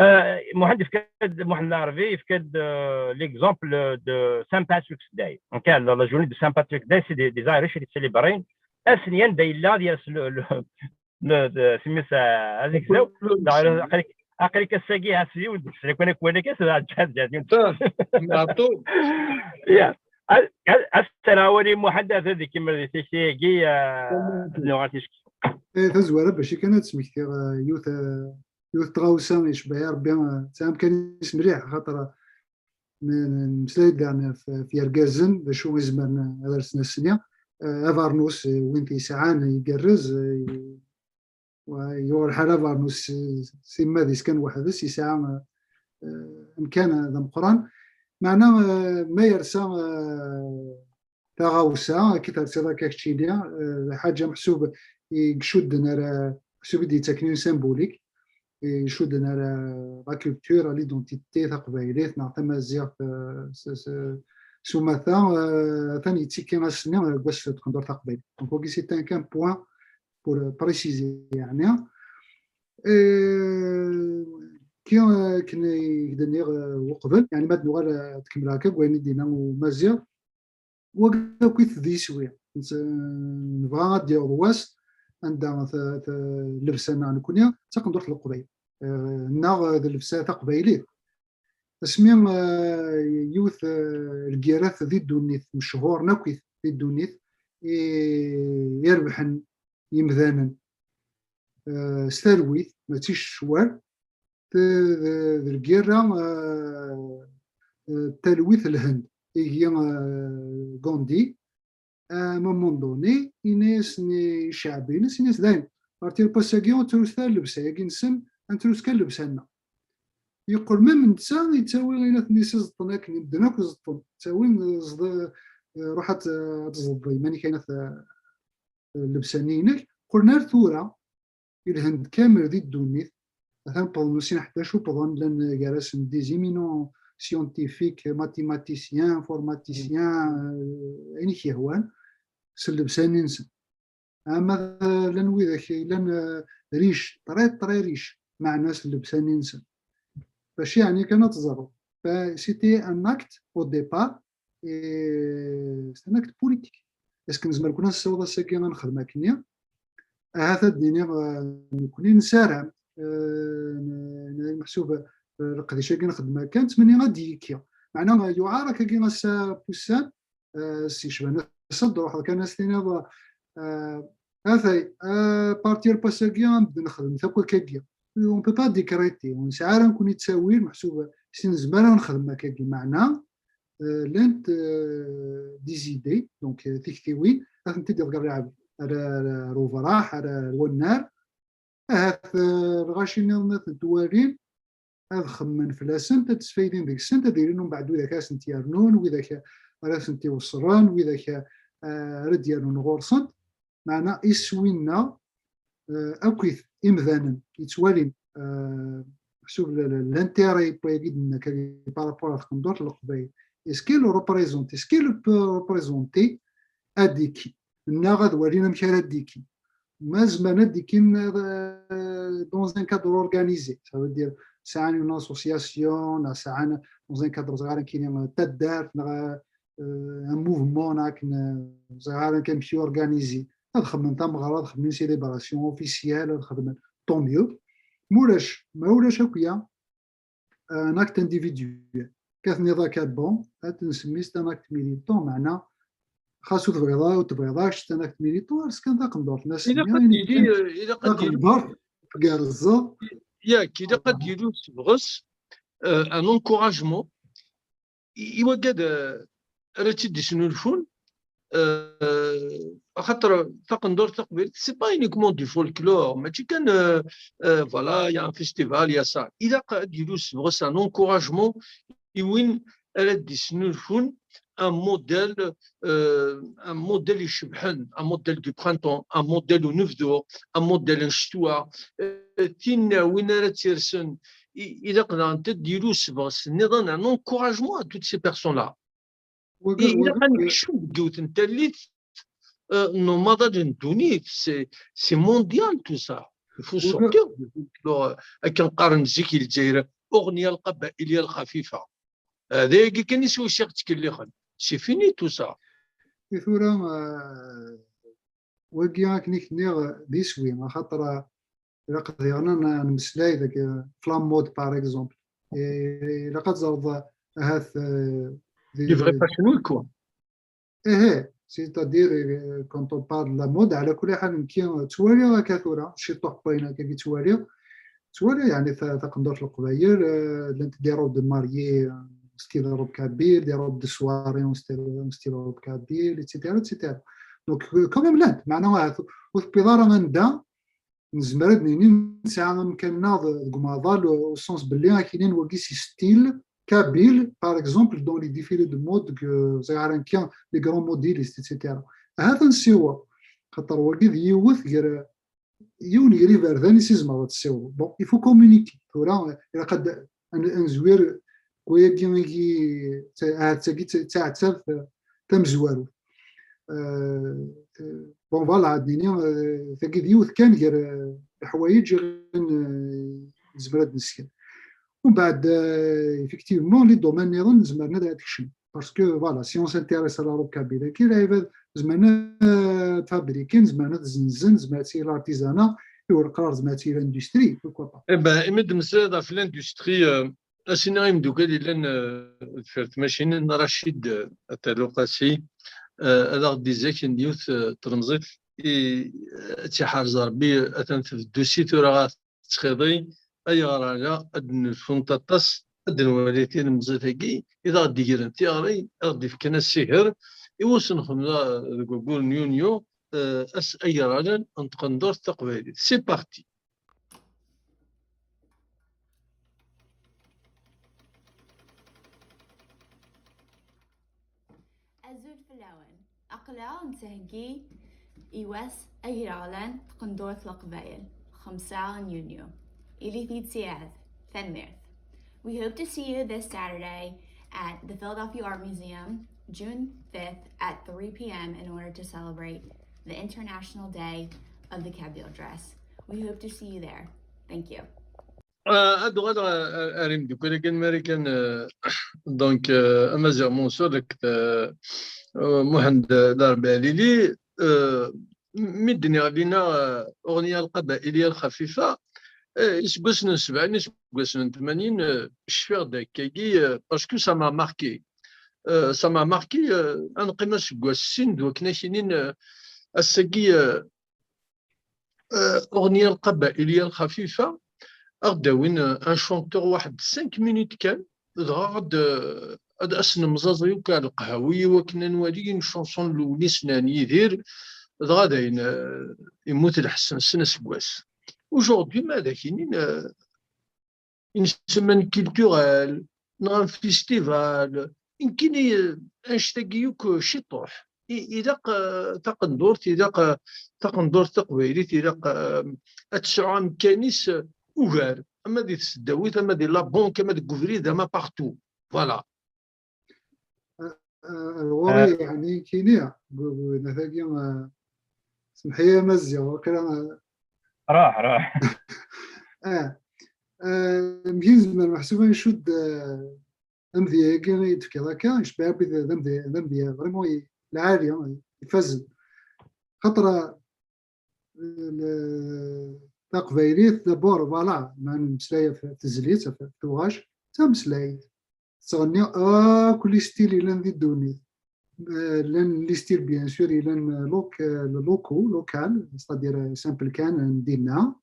Euh, Muḥend yefka-d, Muḥend Lɛerbi yefka-d, euh, l'exemple de Saint Patrick's Day. Donc, la, la journée de Saint Patrick's Day, c'est des, des Irish qui célèbrent. Ass-nni anda yella ad yers le, le, le, le, semmis, euh, azegzaw. Aql-ik ass-agi ha s yiwen deg-sen akk, akk wala kan, ad ǧǧeɣ yiwen. Yeah. As-, as-, as-, awal i Muḥend, ad ikemmel di tikti-agi, euh, nuɣal ticki. Eh, tazwara, bac kan ad smektiɣ, euh, yiwet, euh, yiwet tɣawsa icebbeḥ-iyi Rebbi, eh, tesɛam kan isem mliḥ, axaṭer, eh, n-, n-, nemmeslay-d daɣen ɣef, ɣef yergazen, d acu i zemren ad rsen ass-nni. Eh, abernus, eh, win t-yesɛan igerrez, eh, wa-, yuɣ lḥal abernus s, s immad-is kan weḥd-s, yesɛa, eh, amkan d ameqqran. Meɛna, eh, ma yersa, eh, taɣawsa, akka tersiḍ akka keččini, eh, d lḥaǧa meḥsub i icudden ar, meḥsub i d-yettaken une symbolique, i icudden ar la culture, l'identité taqbaylit neɣ tamaziɣt, eh, s, s, s umata, eh, atan yettikki ass-nni deg wass n tqendurt taqbaylit. Donc, wagi, c'est un, un point pour, euh, préciser, yeɛni. Eh, ki, eh, akken i k-d-nniɣ, eh, uqbel, yeɛni, ma d-nuɣal, eh, ad kemmleɣ akka deg wayen i d-yenna Umaziɣ, wagi akk-it d iswi. Nse-, nebɣa ad d-yaweḍ wass anda t-, t-, llebsa-nneɣ nekkni d taqendurt n Leqbayel. Eh, neɣ d llebsa taqbaylit. Asmi, eh, yiwet, eh, lgirrat di ddunit, mechuren akk-it di ddunit, i, i irebḥen yimdanen, eh, s talwit, mačči s ccwal, d, d, d lgirra, eh, eh, talwit Lhend, igi, eh, Gandhi, à un moment donné, ini-asen i cceɛb-ines, ini-as dayen, parti n wass-agi ur ttrut ara llebsa-agi-nsen, ad nettrut kan llebsa-nneɣ. Yeqqel même netta yettawi ayen aten-is iẓeṭṭen akken, medden akk iẓeṭṭen. Ttawin, ẓḍ-, ruḥ ad, ad tẓeḍ iman-ik ayen at-, llebsa-nni-inek. Qqlen ar tura, i Lhend kamel di ddunit, atan wwḍen ur sin ḥdac wwḍen, llan gar-asen des éminents scientifiques, mathématiciens, informaticiens, euh, ayen i k-yehwan, s llebsa-nni-nsen. Ama, euh, llan widak yellan, euh, riches, très, très riches, meɛna s llebsa-nni-nsen. Bac yeɛni kan ad teẓreḍ. Fa-, c'était un acte au départ, et c'est un acte politique. Est-ce que nezmer kun ad nessaweḍ ass-agi ad nexdem akkenni? Ahat ad d-iniɣ, eh, nekkni nessaram, eh, n-, n-, meḥsub, eh, leqdic-agi nxeddem akka, nettmenni ad d-yekki. Meɛna, eh, yuɛer akkagi ass-a n wussan, eh, s yecban ass-a, ad d-truḥeḍ kan ad s-tiniḍ, eh, atay, eh, partir n wass-agi ad nbedd nexdem-t akk akkagi. On peut pas décréter, ur nesɛi ara nekkni ttawil, meḥsub s nezmer ad nexdem akkagi. Meɛna, eh, llant, eh, des idées, donc, eh, tiktiwin, ad tent-id-iḍegger ar, ar, ar ubraḥ, ar, ar wannar. Ahat, eh, lɣaci nniḍen ad tent-walin, ad xemmen fell-asent, ad sfaydin deg-sent, ad ilin umbeɛd widak ara sent-yernun, widak ara sent-iweṣṣlen, widak, eh, ara d-yernun ɣur-sent. Meɛna iswi-nneɣ, eh, akkit imdanen yettwalin, eh, meḥsub l-, l-, l'intérêt n wayagi d-nenna kan par rapport à tqendurt n Leqbayel. Est-ce qu'il représente, est-ce qu'il peut représenter ad d-ikki? Neɣ ad walin amek ara d-ikki. Ma zemren ad d-ikkin, eh, dans un cadre organisé, ça veut dire, sɛan une association, neɣ sɛan dans un cadre, ẓriɣ ara nekkini, eh, taddart, neɣ, eh, un mouvement, neɣ akken, eh, ẓriɣ ara amek i organisé. Ad xedmen tameɣra, ad xedmen une célébration officielle, ad xedmen, tant mieux. Mulac, ma ulac akya, un acte individuel. Ka tenniḍ akka, bon, ad nsemmi-s un acte militant, meɛna xas ur tebɣiḍ ara, ur tebɣiḍ ara kečč un acte militant, ers kan taqendurt. Ilaq ad yili, ilaq ad yili, taqendurt tgerrzeḍ. Yak, ilaq ad yili usebɣes, euh, un encouragement. I, i wagad, euh, ara tt-id-isnulfun, euh, axaṭer taqendurt taqbaylit, c'est pas uniquement du folklore, mačči kan, euh, euh, voilà, il y a un festival, il y a ça. Ilaq ad yili usebɣes, un encouragement i win ara d-isnulfun un modèle, euh, un modèle icebḥen, un modèle du printemps, un modèle unebdu, un modèle n ccetwa, euh, tin win ara tt-irsen, i, ilaq daɣen ad d-yili usebɣes nniḍen, un encouragement à toutes ces personnes-là. I, ilaq ad nekcem deg yiwet n tallit, euh, n umaḍal n ddunit, c'est, c'est mondial tout ça. Il faut sortir du folklore, euh, akken qqaren zik i Lezzayer, أغنية القبائلية الخفيفة. Euh, d ayagi kan i s-usiɣ ttkellixen. C'est fini tout ça. I tura, euh, wagi akken i k-nniɣ d iswi, axaṭer, euh, ilaq diɣen ad n-, nemmeslay deg, euh, f la mode, par exemple. Et ilaq ad teẓreḍ, euh, ahat, euh, di, des vrais fashion week, quoi. Eh, c'est-à-dire, euh, quand on parle de la mode, ɛla kulli ḥal, nekki ttwaliɣ akka tura, ciṭuḥ n wayen akka i ttwaliɣ. Ttwaliɣ, yeɛni, ta-, taqendurt n Leqbayel, euh, llant des robes de mariée, euh, style robe kabyle, des robes de soirée en style, en style robe kabyle, et cetera, et cetera. Donc, euh, quand même, llant, meɛna, ahat ur tewwiḍ ara anda nezmer ad nini nesɛa amkan-nneɣ deg umaḍal, au sens belli akinin wagi si style kabyle, par exemple, dans les défilés de mode, deg, ẓriɣ ara nekki, les grands modélistes, et cetera. Ahat ad nsiweḍ, xaṭer wagi d yiwet gar, yiwen gar iberdan i s-izemreḍ ad tessiwḍeḍ. Bon, il faut communiquer. Tura, ilaq ad, ad, ad nezwir wayagi, ahat tagi d taɛettabt tamezwarut. Euh, euh, bon, voilà, ad nini, euh, tagi d yiwet kan gar, euh, leḥwayeǧ i ɣ-, euh, nezmer ad nesken. Umbeɛd, euh, effectivement, les domaines nniḍen zemren ad, ad kecmen. Parce que, voilà, si on s'intéresse à la robe kabyle, ki lɛibad zemren ad fabriken, zemren ad zenzen, zemren ad tili l'artisanat, i ur qqar zemren ad tili l'industrie, pourquoi pas. Eh ben, imi d-temmeslayeḍ ɣef l'industrie, euh, Ad s-iniɣ i imeddukal yellan, eh, deffir tmacinin, Racid, eh, At Aluqasi, eh, ad aɣ-d-izaken yiwet, eh, tlemẓit i, eh, ad tt-iḥrez Rebbi, eh, atan tbeddu si tura ɣer tettxiḍi, ayɣer ala ad d-nelfunt aṭas, ad d-nwali tilemẓit-agi i d aɣ-d-igren tiɣri, i aɣ-d-ifkan asiher, i wass nexdem da, eh, deg waggur n yunyu, eh, ass agralan n tqendurt taqbaylit. C'est parti. Azul fell-awen. Aql-aɣ nettheggi i wass agraɣlan n tqendurt n Leqbayel, xemsa n yunyu. Ilit yid-s. Tanemmirt. We hope to see you this Saturday at the Philadelphia Art Museum, June fifth at three p.m. in order to celebrate the International Day of the Kabyle Dress. We hope to see you there. Thank you. Ah, ad uɣaleɣ ar, ar, ar imeddukal-agi n Marikan, euh, donc, euh, Amaziɣ Mansour akked, euh, euh, Muḥend, euh, Larbeɛlili, euh, mi d-nniɣ lina, euh, أغنية القبائلية الخفيفة, euh, iseggasen n sebɛin, iseggasen n tmanyin, euh, cfiɣ-d akkagi, euh, parce que ça m'a marqué. Euh, ça m'a marqué, euh, ad neqqim aseggas sin d wakken ad k-inin, euh, ass-agi, euh, euh, أغنية القبائلية الخفيفة, ad aɣ-d-awin, euh, un chanteur waḥed cinq minutes kan, dɣa ad, euh, ad as-nemẓaẓ yakk ar leqhawi i wakken ad nwali une chanson n Lewnis Snan Yidir, dɣa dayen, euh, yemmut lḥess-nsen aseggas. Aujourd'hui, ma ad ak-inin, euh, une semaine culturelle, neɣ un festival, nekkini, eh, annect-agi yakk ciṭuḥ. I, ilaq, eh, taqendurt, ilaq, eh, taqendurt taqbaylit, ilaq, eh, ad tesɛu amkan-is, eh, ugar, ama di tesdawit, ama di la banque, ama deg ubrid, ama partout. Voilà. Ah, ah, ɣur-i, ah, yeɛni, kini, gu-, gu-, nna tagi, ah, semḥ-iyi a Maziɣ, waqila, ah. Ruḥ, ruḥ. Ah, ah, mgi nezmer meḥsub ad ncudd, ah, amedya-agi i d-tefkiḍ akka, yecbeḥ akk d, d amedya, d amedya vraiment i, lɛali, ifazen. Xaṭer, ah, le, Taqbaylit, d'abord, voilà, ma nemmeslay ɣef tezlit, ɣef tuɣac, d tameslayt. Tettɣenni akk les styles yellan di ddunit. Eh, llan les styles, bien sûr, yellan, eh, loc-, eh, locaux, local, c'est-à-dire, eh, simple kan, eh, n dinna,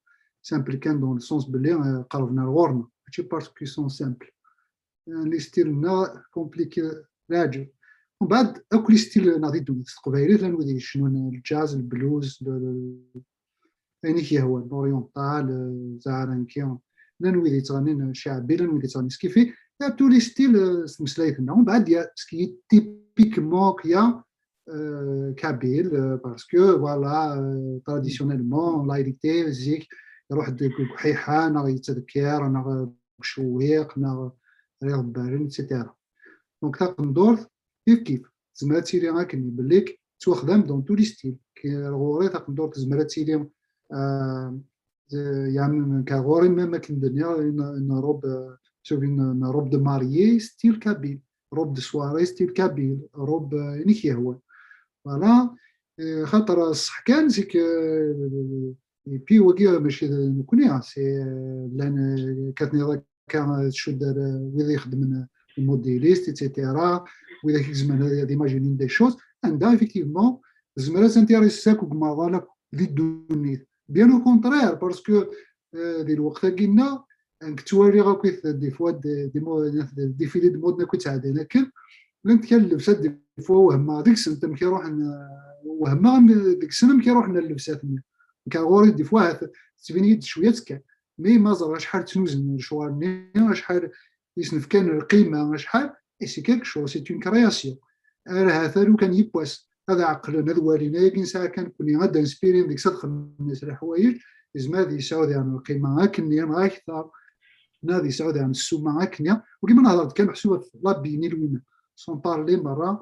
simple kan dans le sens belli, eh, qerben ar ɣur-neɣ, mačči parce qu'ils sont simples. Eh, les styles-nneɣ compliqué, leɛǧeb. Mbeɛd, akk les styles-nneɣ di ddunit, s teqbaylit, llan wid yecnun, eh, le jazz, le blues, le, le, ayen i k-yehwan, l'oriental, eh, zaɛranki, llan wid yettɣennin ceɛbi, llan wid yettɣennin skifi, il y a tous les styles, eh, s tmeslayt-nneɣ. Mbeɛd, il y a ce qui est typiquement, il y a, eh, kabyle, eh, parce que, voilà, eh, traditionnellement, la réalité, zik, iruḥ-d deg uḥiḥa, neɣ yettdekkir, neɣ deg ucewwiq, neɣ riɣ bbaren, et cetera. Donc, taqendurt, kif kif, tezmer ad tili akken, belli tettwaxdam dans tous les styles. K-, ɣur-i taqendurt tezmer ad tili, euh, euh, yeɛni, ka ɣur-i même akken d-nniɣ, une, une robe, euh, une, une robe de mariée, style kabyle, robe de soirée, style kabyle, robe, euh, ayen i k-yehwan. Voilà. Euh, xaṭer ṣṣeḥ kan, c'est que, euh, et puis, wagi, mačči d nekkni, ah, c'est, euh, llan, euh, kkaten iḍ akka, euh, tcudd ar, euh, wid ixeddmen, euh, les modélistes, et cetera, wid ak izemren ad, ad imaginin des choses, anda, effectivement, tezmer ad tintéresser akk deg umaḍal akk di ddunit. Bien au contraire, parce que, euh, di lweqt-agi-nneɣ, nekk ttwaliɣ akkit des fois des, des mo-, des défilés de mode akk yettɛeddayen akken, llant kan llebsat des fois wehmeɣ deg-sent amek i ruḥen, euh, wehmeɣ am-, deg-sen amek i ruḥen llebsat-nni. Nekk ɣur-i des fois ahat tettbin-iyi-d cwiya kan, mais ma ẓriɣ acḥal ttnuzen lecɣal-nni, acḥal i sen-fkan lqima, acḥal, et c'est quelque chose, c'est une création. Ar ahat aru kan yiwwas ad ɛeqlen, ad walin, ayagi nesɛa kan nekkni, ad d-inspirin deg-s, ad xedmen s leḥwayeǧ, yezmer ad yesɛu diɣen lqima akkenni neɣ akter, neɣ ad yesɛu diɣen ssuma akkenni. Wagi ma nehḍer-d kan meḥsub ɣef l'habit-nni, lwin, sans parler merra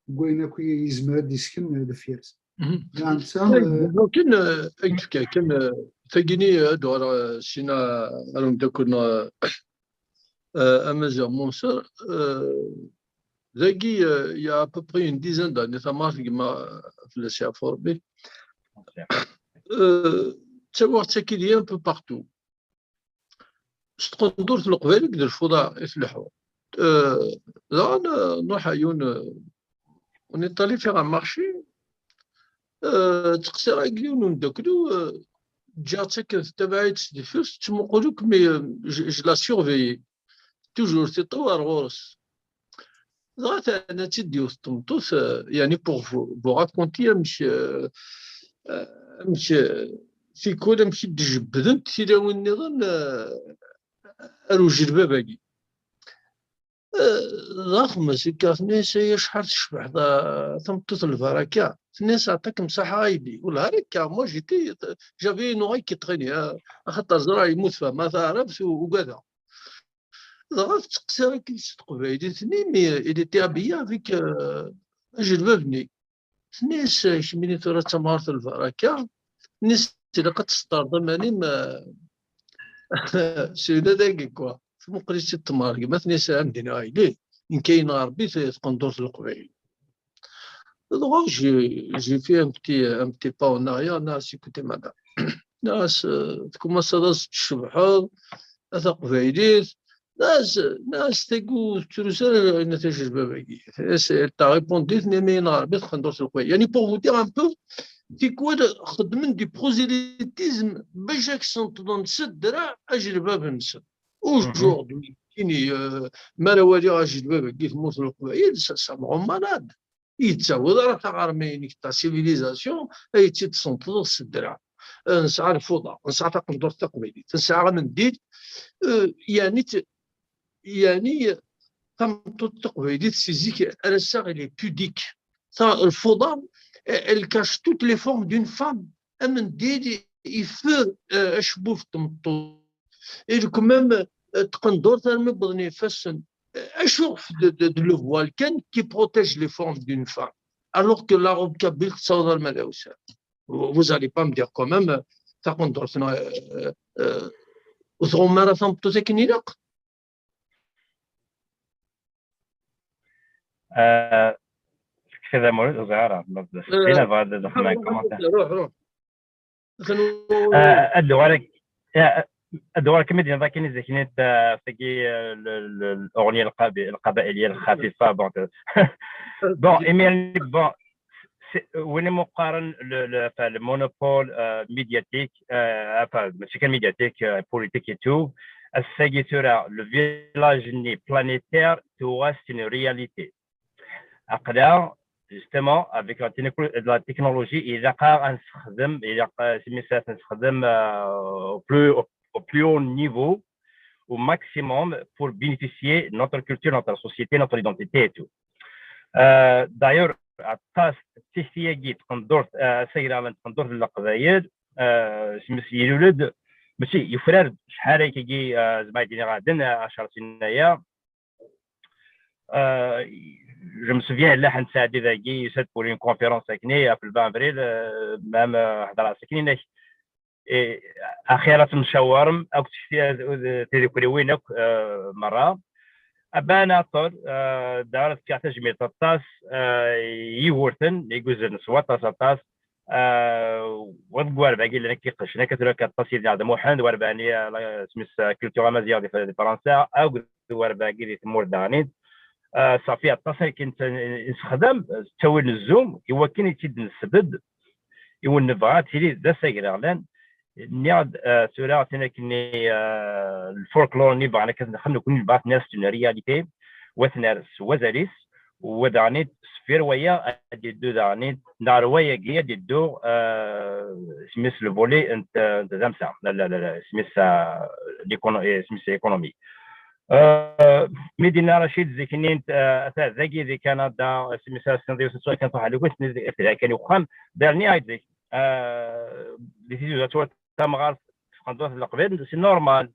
deg wayen akk yezmer ad d-isken deffir-s. Mhm. Nɛam, ta, eh, donc, kan, eh, ad k-fkeɣ kan, eh, tagini, eh, ad d-uɣaleɣ, eh, sina ar umeddakel-nneɣ, eh, eh, amaziɣ Munser, eh, dagi, eh, il y a à peu près une dizaine d'années, tamart gma, eh, fell-as yeɛfu Rebbi. Eh, ttawiɣ-tt akid un peu partout. S tqendurt n leqbayel i d lfuḍa i tleḥḥu. Eh, daɣen, eh, nruḥ a yiwen, eh, on est allé faire un marché, eh, ttqeṣṣireɣ akked yiwen n umeddakel-iw, eh, ǧǧiɣ-tt akken tettabaɛ-itt deffir-s, tettmuqul akk, mais, eh, je, je la surveillais. Toujours tiṭ-iw ar ɣur-s. Dɣa terna-tt-id yiwet n tmeṭṭut, eh, yani, pour vous, vous raconter amek, eh, eh, amek, eh, tikwal amek i d-jebbdent tilawin nniḍen, eh, ar ujelbab-agi. Eh, dɣa xemmes akka, tenna-yas: "Ay, acḥal tecbeḥ ta-, tameṭṭut n lbaraka." Tenna-yas: "Ɛṭakem ṣaḥa a yelli." Wellah ar akka, moi j'étais, j'avais une oreille qui traînait, ah, axaṭer ẓriɣ yemmut Fahma taɛrabt u-, ugadeɣ. Dɣa tettqeṣṣir akked s teqbaylit-nni, mais il était habillé avec, euh, ajelbab-nni. Tenna-yas: "Kemmini tura d tamɣart n lbaraka." Tenna-yas: "Ilaq ad tesṭerḍ aman-im, euh, s ula dagi, quoi." Tmuqel-itt-id temɣart, gma, tenna-yas: "Ɛemdin a yelli, nekk ayen ɣer Rebbi t-, tqendurt n leqbayel." Dɣa j'ai, j'ai fait un petit, un petit pas en arrière, nniɣ-as: "Écoutez, madame." Nniɣ-as, euh, tkumaṣaḍ ad tcebḥeḍ, a taqbaylit, nniɣ-as, nniɣ-as tagi ur tettrus ara, yenna, tajelbab-agi. Tenna-as, elle t'a répondu, tenna-am ayen ɣer Rebbi tqendurt n leqbayel. Yani, pour vous dire un peu, tikwal xeddmen du prosélytisme bac ad k-sneṭḍen s ddreɛ ajelbab-nsen. Aujourd'hui, kini, euh, mi ara waliɣ ajelbab-agi tmurt n leqbayel, ça, ça me rend malade. Yettaweḍ ara taɣerma-inek, ta civilisation, ay tt-id-tesneṭḍeḍ s ddreɛ. Eh, nesɛa lfuḍa, nesɛa taqendurt taqbaylit, nesɛa amendil, eh, yani t-, yani tameṭṭut taqbaylit si zik ar ass-a, elle est pudique. Ta, lfuḍa, eh, elle cache toutes les formes d'une femme. Amendil, il fait, eh, acebbub n tmeṭṭut. Et quand même, eh, taqendurt armi wwḍen ifassen. Eh, acu de, de, de le voile kan qui protège les formes d'une femme, alors que la robe kabyle tessaweḍ arma d awsar. Vous, vous allez pas me dire quand même, eh, taqendurt, eh, eh, ur tɣumm ara tameṭṭut akken ilaq. Eh, tekfiḍ amur, ur ẓriɣ ara, ma d-, eh, ina bɣa ad d-xedmeɣ commentaire. Ruḥ, ruḥ. Ad d-uɣaleɣ ad d-uɣaleɣ kem-id-yenḍa kan izaknit tagi, l'ornie lqabaili lxafifa. Bon, imir bon, win i mu qqaren le monopole médiatique, enfin, mačči kan médiatique, politique et tout, ass-agi tura le village-nni planétaire tuɣ-as une réalité. Aql-aɣ justement avec la technologie, ilaq-aɣ ad nessexdem, ilaq s mi ad nessexdem au plus haut niveau, au maximum pour bénéficier notre culture, notre société, notre identité et tout. D'ailleurs, aṭas tikti-agi n tqendurt, asagraɣ n tqendurt n Leqbayel, s mi yilul-d, mačči yufrar-d, acḥal ayagi, zma i d-iniɣ ɛedden ɛecṛ snin aya. Je me souviens, Laḥen Saɛdi dagi, yusa-d pour une conférence akni, ɣef le vingt avril, même, hedreɣ-as akni, inak, axir ad temcawarem akk tidukriwin akk merra. Aban aṭṭer, da ara fkeɣ tajmilt aṭas i Yugurten i yuzzlen s waṭas aṭas, wa deg warba-agi llan akka iqeccen akka tura akka aṭas yid-neɣ d Muḥend, warba-nni, smis, culture amaziɣ di Fransa, akked warba-agi di tmurt daɣen. Safi aṭas akken nessexdam ttawil n Zoom i wakken i tt-id-nesbedd i win nebɣa ad tili d asagraɣlan. Nniɣ-d tura tin akken lfolklore-nni bɣan akka ad nexdem nekkni, nebɣa ad t-nerr s une réalité, wa t-nerr s wazal-is, wa daɣen-it sfir waya ad yeddu daɣen-it neɣ ar wayagi ad yeddu, smis le volet n tdamsa, smis l'économie. Mi d-yenna Racid zik-nni, ata dagi di Kanada, smis ass-nni kan truḥ lukut, tella kan i uxxam, berni ay zik. Di tizi uzzu tamɣart tqendurt n Leqbayel, c'est normal.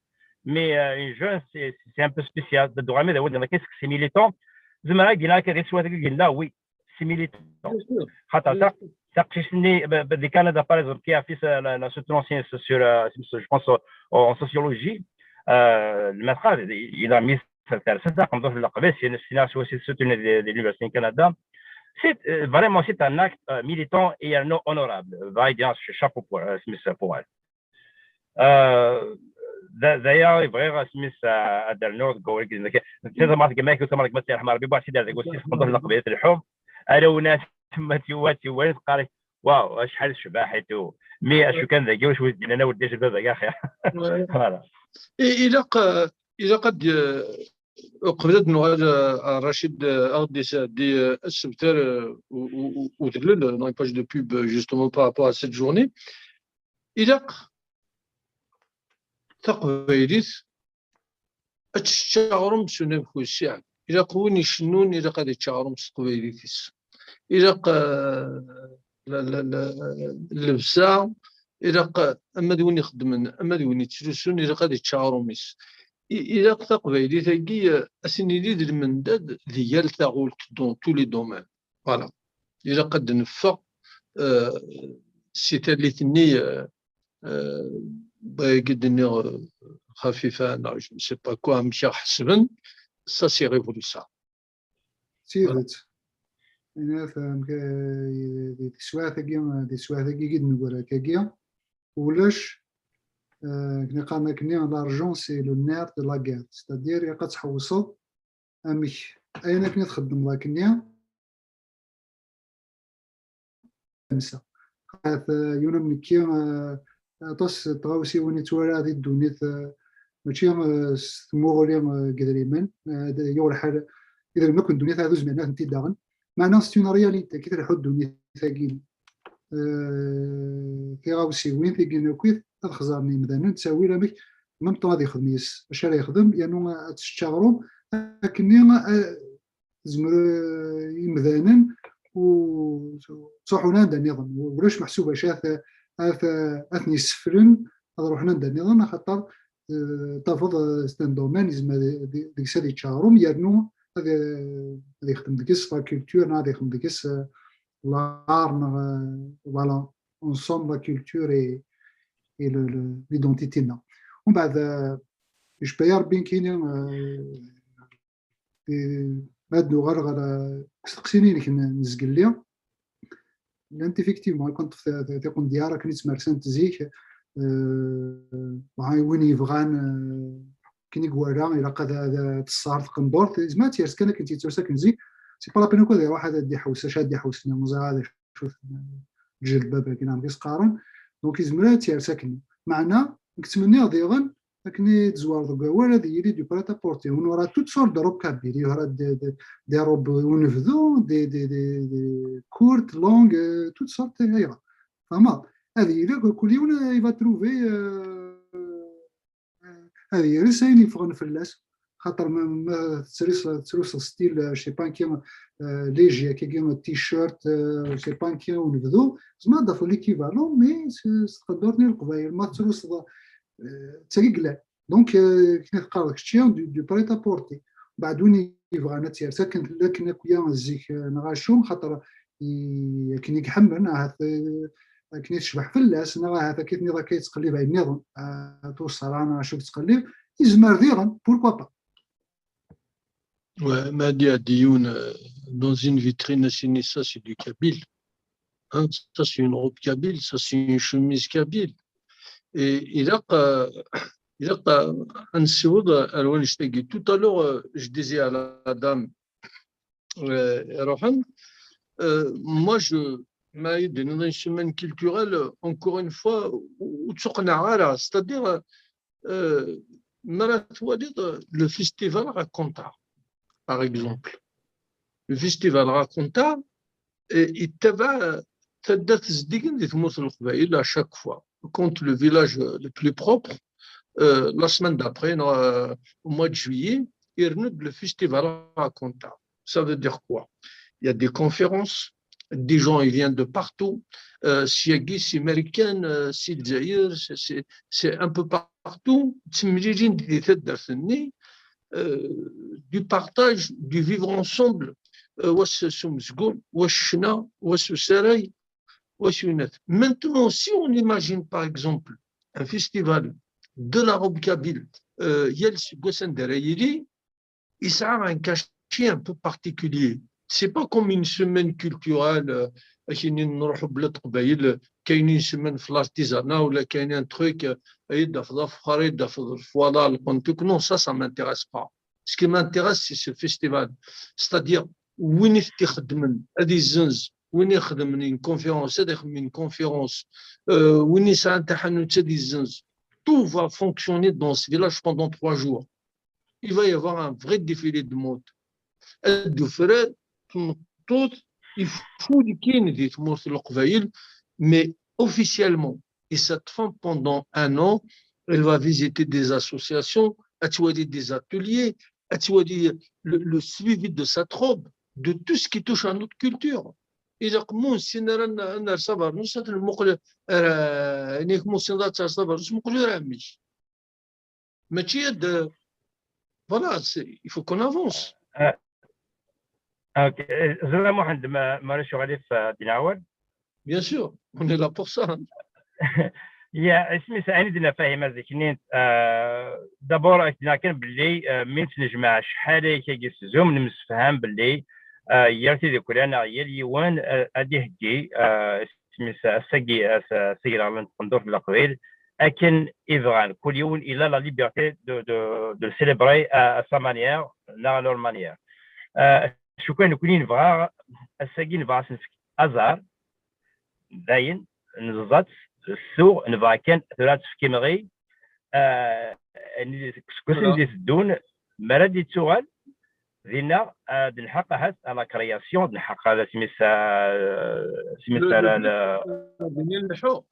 Mais une jeune, c'est un peu spécial. Ddu ɣer mi d awal d akken c'est militant. Zemreɣ ad d-iniɣ akka di teswiɛt-agi yella, oui, c'est militant. Xaṭer taqcict-nni di Canada, par exemple, qui a fait la soutenance sur, je pense, en sociologie, le maître, il a mis tersa taqendurt n Leqbayel, c'est une, c'est une association soutenue de l'Université de Canada. C'est vraiment, c'est un acte militant et honorable. Chapeau pour, pour elle. D aya i bɣiɣ asmi ad d-rnuɣ deg wawal-agi. Nettat tamɣart n Gma-k u tamɣart n Gma-s, yerḥem Rebbi, bu ɛsida deg wass-is tqendurt n Leqbayel tleḥḥu. Arraw-nni ma tiwa tiwa teqqar, waw, acḥal tecbeḥ et tout. Mais acu kan dagi, wacu i d-yennan awal d baba-k axir. Voilà. Ilaq, ilaq ad d-, qbel ad d-nuɣal, Racid, ad ɣ-d-isɛeddi asebter udellel, une page de pub, justement, par rapport à cette journée. Ilaq taqbaylit ad tečč aɣrum s unamek wessiɛ. Ilaq win icennun, ilaq ad yečč aɣrum s teqbaylit-is. Ilaq, eh, la, la, la, llebsa, ilaq, eh, ama d win ixeddmen, ama d win yettlusun, ilaq ad yečč aɣrum-is. I-, ilaq taqbaylit-agi, eh, ad s-nili d lmendad di yal taɣult, dans tous les domaines. Voilà. Ilaq ad d-neffeɣ, eh, si tallit-nni, eh, eh, bɣiɣ ad d-iniɣ, eh, xafifa, neɣ je ne sais pas quoi, amek i ɣ-ḥesben, ça c'est révolution. D tidet. Yenna-t, amek, eh, di teswiɛt-agi, di teswiɛt-agi i d-neggra akkagi, ulac, eh, akken i qqaren akkenni, l'argent c'est le nerf de la guerre, c'est-à-dire ilaq ad tḥewṣeḍ amek ayen akken i txeddmeḍ akkenni. Nsa. Ahat, eh, yiwen am nekki, eh, aṭas n tɣawsiwin i ttwaliɣ di ddunit, eh, mačči, eh, s tmuɣli, eh, n yidrimen, eh, d-, yuɣ lḥal, idrimen akk n ddunit ahat ur zmiren ad tent-id-aɣen. Meɛna c'est une réalité, ki tleḥḥu ddunit-agi, eh, tiɣawsiwin, tigi akkit, ad xẓaren yimdanen, ttawil amek, même temps ad yexdem yes, acu ara yexdem, yernu ad tečč aɣrum, akkenni, eh, zemren, eh, imdanen u ttruḥun anda nniḍen. Ulac meḥsub acu ad, ad, ad ten-yesseflen ad ruḥen anda nniḍen, axaṭer, eh, tafeḍ, eh, c'est un domaine, yezmer di-, di-, deg-s ad yečč aɣrum, yernu ad, eh, ad yexdem deg-s la culture, neɣ ad yexdem deg-s, eh, l'art, neɣ, eh, voilà, ensemble la culture et, et le, le, l'identité-nneɣ. Umbeɛd, eh, icebba-yi Rebbi nekkini, eh, Eh, ma ad nuɣal ɣer, eh, usteqsi-inek n, n zgelli, llant effectivement, ad kent-ṭṭef tiqendyar akken i ttmersant zik, euh, dɣa win yebɣan, euh, akken i iwala, ilaq ad, ad tesseɣ tqendurt, yezmer ad tt-yers kan akken tt-yetters akken zik, c'est pas la peine akk ad iruḥ ad d-iḥewwes, acu ad d-iḥewwes, ur ẓriɣ ad acu lǧelbab akken am qqaren. Donc yezmer ad tt-yers akken. Meɛna nekk ttmenniɣ diɣen akken i d-tezwareḍ deg wawal, ad yili du prêt-à-porter. On aura toutes sortes de robes kabyles. Il y aura des, des, des robes unebdu, des, des, des, des courtes, longues, euh, toutes sortes, et cetera. Fehmeḍ? Ad yili, kul yiwen, euh, il va trouver, euh, ad yers ayen yeffɣen fell-as. Xaṭer ma, ma tettruseḍ, tettruseḍ style, euh, je sais pas, kien, euh, léger, kien t-shirt, euh, je sais pas, kien unebdu, tzemreḍ ad tafeḍ l'équivalent, mais s, s tqendurt-nni n Leqbayel. Ma tettruseḍ, euh, d tagi yellan. Donc, euh, akken i teqqareḍ kečči, du, du prêt-à-porter. Mbeɛd win yebɣan ad tt-yers akken tella, akken akk ya zik, euh, neɣ acu, xaṭer i, akken i iḥemmel, ahat, euh, akken i tecbeḥ fell-as, neɣ ahat akken i tenniḍ akka yettqellib ayen nniḍen, euh, tuṣṣra neɣ acu yettqellib, yezmer diɣen, pourquoi pas. Ouais, Mahdi a dit une, euh, dans une vitrine, a signé ça, c'est du kabyle. Hein, ça, c'est une robe kabyle, ça, c'est une chemise kabyle. Et ilaq, euh, ilaq, euh, ad nessiweḍ ar wanect-agi. Tout à l'heure, euh, je disais à la dame, euh, iruḥen, euh, moi, je, ma d-tiniḍ une semaine culturelle, encore une fois, ur ttuqenɛeɣ ara, c'est-à-dire, euh, mi ara twaliḍ, euh, le festival Raconta, par exemple. Le festival Raconta, euh, yettabaɛ, euh, taddart zeddigen di tmurt n Leqbayel à chaque fois. Compte le village, euh, le plus propre, euh, la semaine d'après, euh, au mois de juillet, irennu-d le festival Raconta. Ça veut dire quoi? Il y a des conférences, des gens, ils viennent de partout. Euh, syagi, c'est américain, euh, c'est Lezzayer, c'est, c'est, c'est un peu partout. Ttemlilin di taddart-nni, euh, du partage, du vivre ensemble, euh, wa s umezgun, wa s ccna, wa s usaray, wa s winat. Maintenant, si on imagine, par exemple, un festival de la robe kabyle, euh, yal aseggas anda ara yili, yesɛa un cachet un peu particulier. C'est pas comme une semaine culturelle, euh, akken i nruḥ bla teqbayel, kayen une semaine f l'artisanat, ou là kayen un truc, euh, ay d-tafeḍ afexxar, ay d-tafeḍ lfwala, lqentuk. Non, ça, ça m'intéresse pas. Ce qui m'intéresse, c'est ce festival. C'est-à-dire, win i t-ixeddmen, ad izzenz, win ixedmen une conférence, ad ixemmem une conférence, euh, win yesɛan taḥanut, ad izzenz. Tout va fonctionner dans ce village pendant trois jours. Il va y avoir un vrai défilé de mode. Ad d-ufrar tmeṭṭut ifulkin di tmurt n Leqbayel, mais officiellement, et cette femme, pendant un an, elle va visiter des associations, ad twali des ateliers, ad twali le, le suivi de cette robe, de tout ce qui touche à notre culture. Ilaq ma ur nessin ara ad ners abernus, ad nmuqel ara, nekk ma ur tessineḍ ad terseḍ abernus, muqel ur amek. Mačči ad, voilà, c'est, il faut qu'on avance. Ah, ok. Ẓriɣ Muḥend ma, ma ulac aɣilif, euh, ad d-nɛawed. Bien sûr, on est là pour ça. Ya, isem-is ayen i d-nna Fahima zik-nni, euh, d'abord, ad k-d-nniɣ kan belli, euh, mi nettnejmaɛ acḥal ayagi s Zoom, nemsefham belli, euh, yal tidukla neɣ yal yiwen, euh, ad iheggi, euh, isem-is ass-agi, ass-, ass-agi n tqendurt n Leqbayel, akken i bɣan. Kul yiwen, il a la liberté de, de, de le célébrer à, à sa manière, neɣ à leur manière. Euh, acu kan, nekkni nebɣa, ass-agi nebɣa ad s-nefk aẓar, dayen, neẓẓa-tt, tuɣ, nebɣa kan tura ad tefk imɣi, euh, seg wasmi d-iteddun, mi ara d-ittuɣal, dinna, euh, ad nḥaq ahat à la création, ad nḥaq ad asmi s-, asmi s-, Le, le, le, le, le,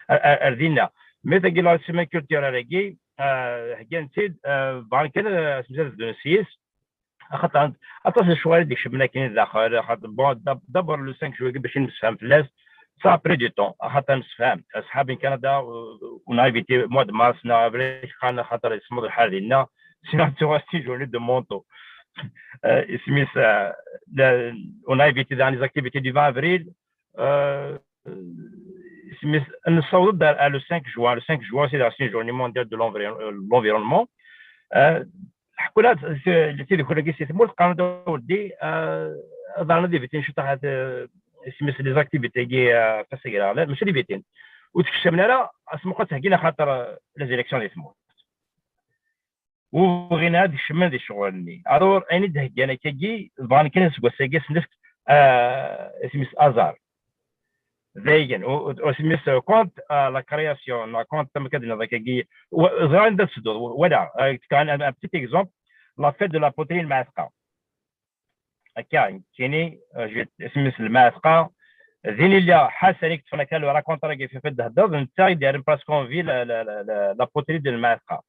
ar, ar, ar dinna. Mais tagi la semaine culturelle-agi, euh, heggan-tt-id, euh, bɣan kan, euh, asmi ad ddun s-yes, axaṭer aṭas n lecɣal i d-ikecmen akken daxel, axaṭer, bon, d'ab-, d'abord le cinq juillet bac i nemsefham fell-as, ça a pris du temps, axaṭer nemsefham. Asḥab n Canada, euh, on a évité mois de mars, neɣ abrid kan, axaṭer yesmeḍ lḥal dinna, sinon tuɣal c'est une journée de manteau. Euh, isem-is, euh, la, on a évité dans les activités du vingt avril, euh, isem-is, nessaweḍ-d à, à le cinq juin. Le cinq juin, c'est la, c'est une journée mondiale de l'environ-, euh, l'environnement. Euh, ḥkula, tidukla-agi si tmurt, qqaren-d a weddi, euh, ad ɣren ad évitun ciṭ ahat, euh, isem-is les activités-agi, euh, ɣef ass agraɣlan, mačči les meetings. Ur tkeccamen ara, asmuqel ttheggin axaṭer, euh, les élections di tmurt. Ur bɣin ad kecmen di ccɣel-nni. Alors, ayen i d-heggan akkagi, bɣan kan aseggas-agi ad s-nefk, euh, isem-is aẓar. Dayen, u-, u-, isem-is, euh, contre, euh, la création, neɣ contre, amek ad d-niniḍ akkagi, wa-, ẓriɣ anda tettedduḍ, wa-, wala, euh, un, un petit exemple, la fête de la poterie n Lmeɛtqa. Akka, nekkini, euh, je-, isem-is Lmeɛtqa, din i lliɣ, Ḥasan i yeṭṭfen akka le raconteur-agi f-, f-, d-theddeḍ, netta i d-yerren presque en vie la, la, la, la, la poterie de Lmeɛtqa.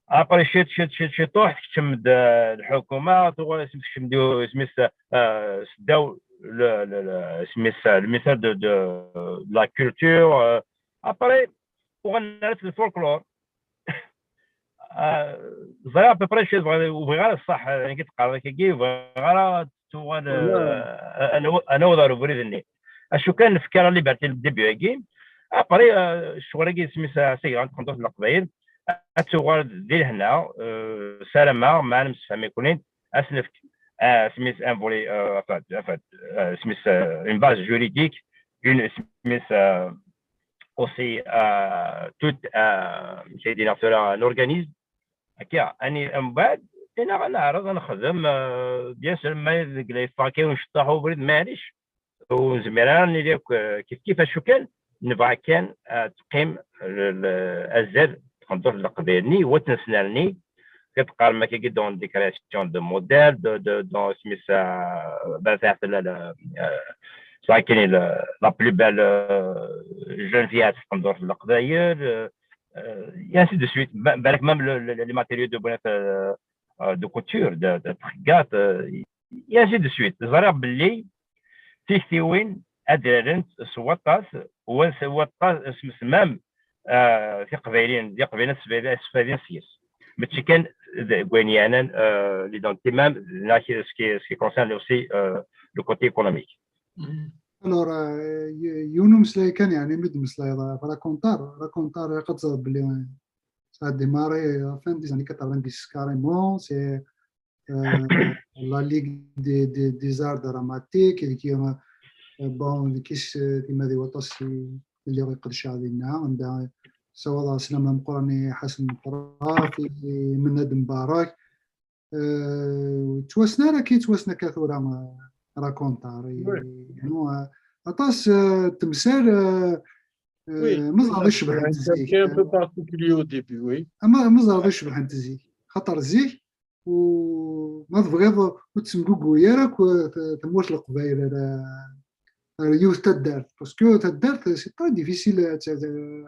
Après, ciṭ, ciṭ, ciṭ, ciṭuḥ, tekcem-d, euh, lḥukuma, tuɣal isem-, tekcem-d, isem-is, euh, seddaw le, le, le, isem-is, euh, le ministère de, de, de la culture, euh, après, uɣalen ar le folklore. Ah, ẓriɣ à peu près acu bɣiɣ, ur bɣiɣ ara ṣṣeḥ, ayen i d-teqqareḍ akkagi, ur bɣiɣ ara ad tuɣal, ah, ad naw-, ad naweḍ ɣer ubrid-nni. Acu kan, nefka la liberté deg début-agi. Après, ah, ccɣel-agi isem-is, ah, Asegra n Txendurt n Leqbayel, ad tuɣal di lehna, euh, ssarameɣ, ma nemsefham ikuni, ad s-nefk, ah, isem-is un volet, euh, enfin, enfin, euh, isem-is, euh, une base juridique, une, isem-is, euh, aussi, euh, tout, euh, amek ay d-iniɣ tura, un organisme. Akka, ani, mbeɛd, inaɣ ad neɛreḍ ad nexdem, euh, bien sûr, ma deg la yeffeɣ kan uceṭṭaḥ ubrid, maɛlic, ur nezmir ara ad nili akk, euh, kif kif, acu kan, nebɣa kan, euh, teqqim le, le, azal, txendurt n leqbayel-nni, wat nesnerni, teqqarem akkagi dans des créations de modèles, de, de, dans, isem-is, euh, ben, c'est la, la, euh, c'est vrai qu'elle est la, la plus belle, euh, jeune fille à txendurt n leqbayel, euh, euh, et ainsi de suite. Ba-, balak même le, le, les matériaux de bonnet, euh, euh, de couture, de, de txeggart, euh, et ainsi de suite. Ẓriɣ belli tiktiwin ad rarent s waṭas, wa s waṭas, s, s même, euh, tiqbayliyin, d iqbayliyen ad sfad-, ad sfadin seg-s. Mačči kan deg wayen yeɛnan, euh, l'identité même, neɣ ce qui, ce qui concerne aussi, euh, le côté économique. Alors, euh, y-, yiwen umeslay kan, yeɛni, mi d-meslayeḍ ɣef raconteur, raconteur, ilaq ad teẓreḍ belli, euh, ça a démarré à la fin des années quatre-vingt-dix, carrément, c'est, euh, la Ligue des, des, des Arts Dramatiques, et qui, euh, bon, qui se, qui m'a dit, waṭas i lliɣ iqedceɣ dinna, anda ssawaḍeɣ sslam ameqqran i Ḥasen Meṭraf, i Mennad Mbarek, euh, ttwassen ara ki ttwassen akka tura, euh, raconteur, i, Oui. yeɛni, euh, aṭas, euh, temsal, euh, Oui. euh, meẓẓaḍ i cebḥent zik. C'était un peu particulier au début, oui. Ama meẓẓaḍ i cebḥent zik. Xaṭer zik, u ma tebɣiḍ ur tessenguguy ara akk, euh, t-, tmurt Leqbayel ara, ara yiwet taddart. Parce que taddart, c'est très difficile, euh, t-, euh,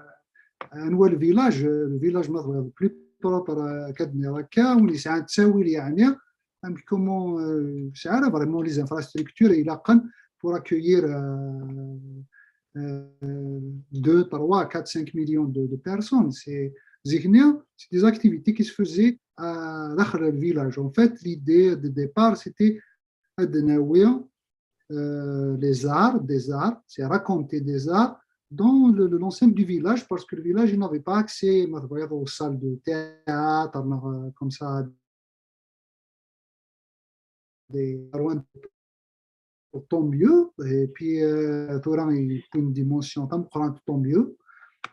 anwa le village, euh, le village ma tebɣiḍ plus propre, euh, akka d-nniɣ akka, win yesɛan ttawil yeɛni, amek comment, euh, ur yesɛi ara vraiment les infrastructures ilaqen pour accueillir, euh, euh, deux, trois, quatre, cinq millions de, de personnes. C'est, zik-nni, c'est des activités qui se faisaient à daxel le village. En fait, l'idée de départ, c'était ad nawi, euh, les arts, des arts, c'est raconter des arts dans le, le, l'ensemble du village, parce que le village, il n'avait pas accès, ma tebɣiḍ, aux salles de théâtre, euh, comme ça, des, tant mieux. Et puis, euh, tura, il faut une dimension, tant mieux.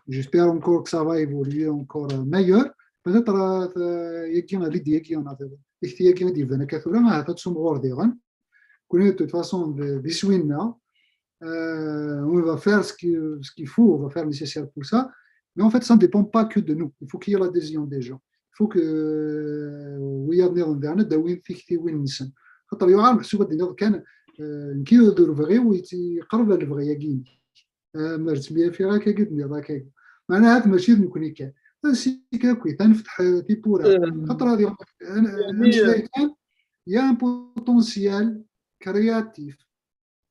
J'espère encore que ça va évoluer encore, euh, meilleur. Peut-être, euh, yagi, l'idée yagi, on a fait, l'idée yagi, on a fait, tura, ahat ad tsumɣur diɣen. Kunwi, de toute façon, d, d iswi-nneɣ. Euh, on va faire ce qui, ce qu'il faut, on va faire le nécessaire pour ça. Mais en fait, ça ne dépend pas que de nous. Il faut qu'il y ait l'adhésion des gens. Il faut que, euh, wiyaḍ nniḍen daɣen ad d-awin tiktiwin-nsen. Xaṭer yuɛer meḥsub ad d-tiniḍ kan, euh, nekki d lebɣi-w yeqreb ɣer lebɣi-agi-inek. Ah, ma ttemyafiɣ akka i d-nniḍ akka. Meɛna ahat mačči d nekni kan. Ad nessik akkit, ad nefteḥ, eh, tiwwura. Euh, Xaṭer ad yeɣ-, ad, ad يعني, nmeslay kan, il y a un potentiel créatif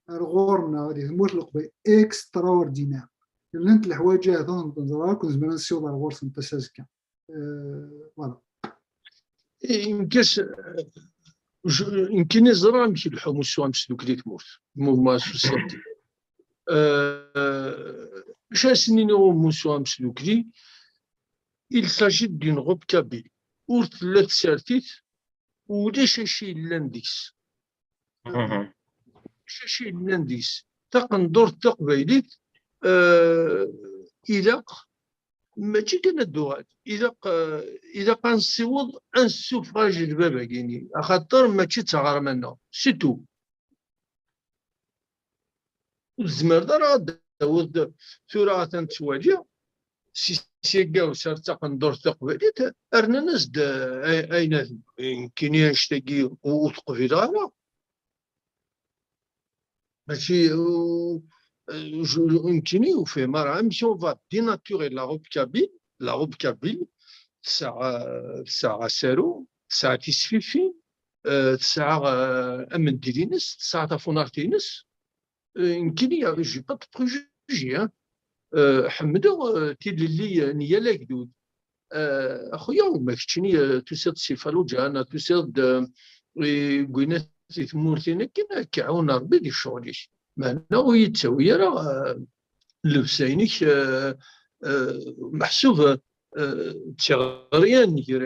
ar ɣur-neɣ di tmurt n Leqbayel extraordinaire. Llant leḥwayeǧ ahat ur neẓri ara akk nezmer ad nessiweḍ ar ɣur-sent ass azekka. Euh, voilà. Nekk, nekkini ẓriɣ amek ileḥḥu umussu amsdukli i tmurt, le mouvement associatif. Euh, acu ara s-nini i umussu amsdukli? Il s'agit d'une robe kabyle. Ur tella tsertit, ulac acu yellan deg-s. Ulac acu yellan deg-s. taqendurt taqbaylit, eh, ilaq, mačči kan ad d-tuɣal, ilaq, eh, ilaq ad nessiweḍ, ad nessufeɣ ajerbab-agi-nni, axaṭer mačči d taɣerma-nneɣ, c'est tout. Ur tezmireḍ ara ad d-tawiḍ tura atan ttwaliɣ, si syagga-w s ar d taqendurt taqbaylit, rnan-as-d, eh, ay-, ayen ad, nekkini annect-agi ur, ur t-qbileɣ ara. Mačči, ur, je, nekkini ur fhimeɣ ara amek on va dénaturer la robe kabyle, la robe kabyle, tesɛa, tesɛa asaru, tesɛa tisfifin, eh, tesɛa, eh, amendil-ines, tesɛa tafunart-ines. Eh, nekkini, j'ai pas de préjugés, hein. Eh, ḥemmleɣ, eh, tilelli, eh, n yal agdud. Eh, a xuya, ma keččini, eh, tusiḍ-d si Falluǧa, neɣ tusiḍ-d, eh, i, deg winat di tmurt-in akken, ad k-iɛawen Rebbi di ccɣel-ik. Meɛna ur yi-d-ttawi ara, eh, llebsa-inek, eh, eh, meḥsub, eh, d tiɣri-nneɣ, gar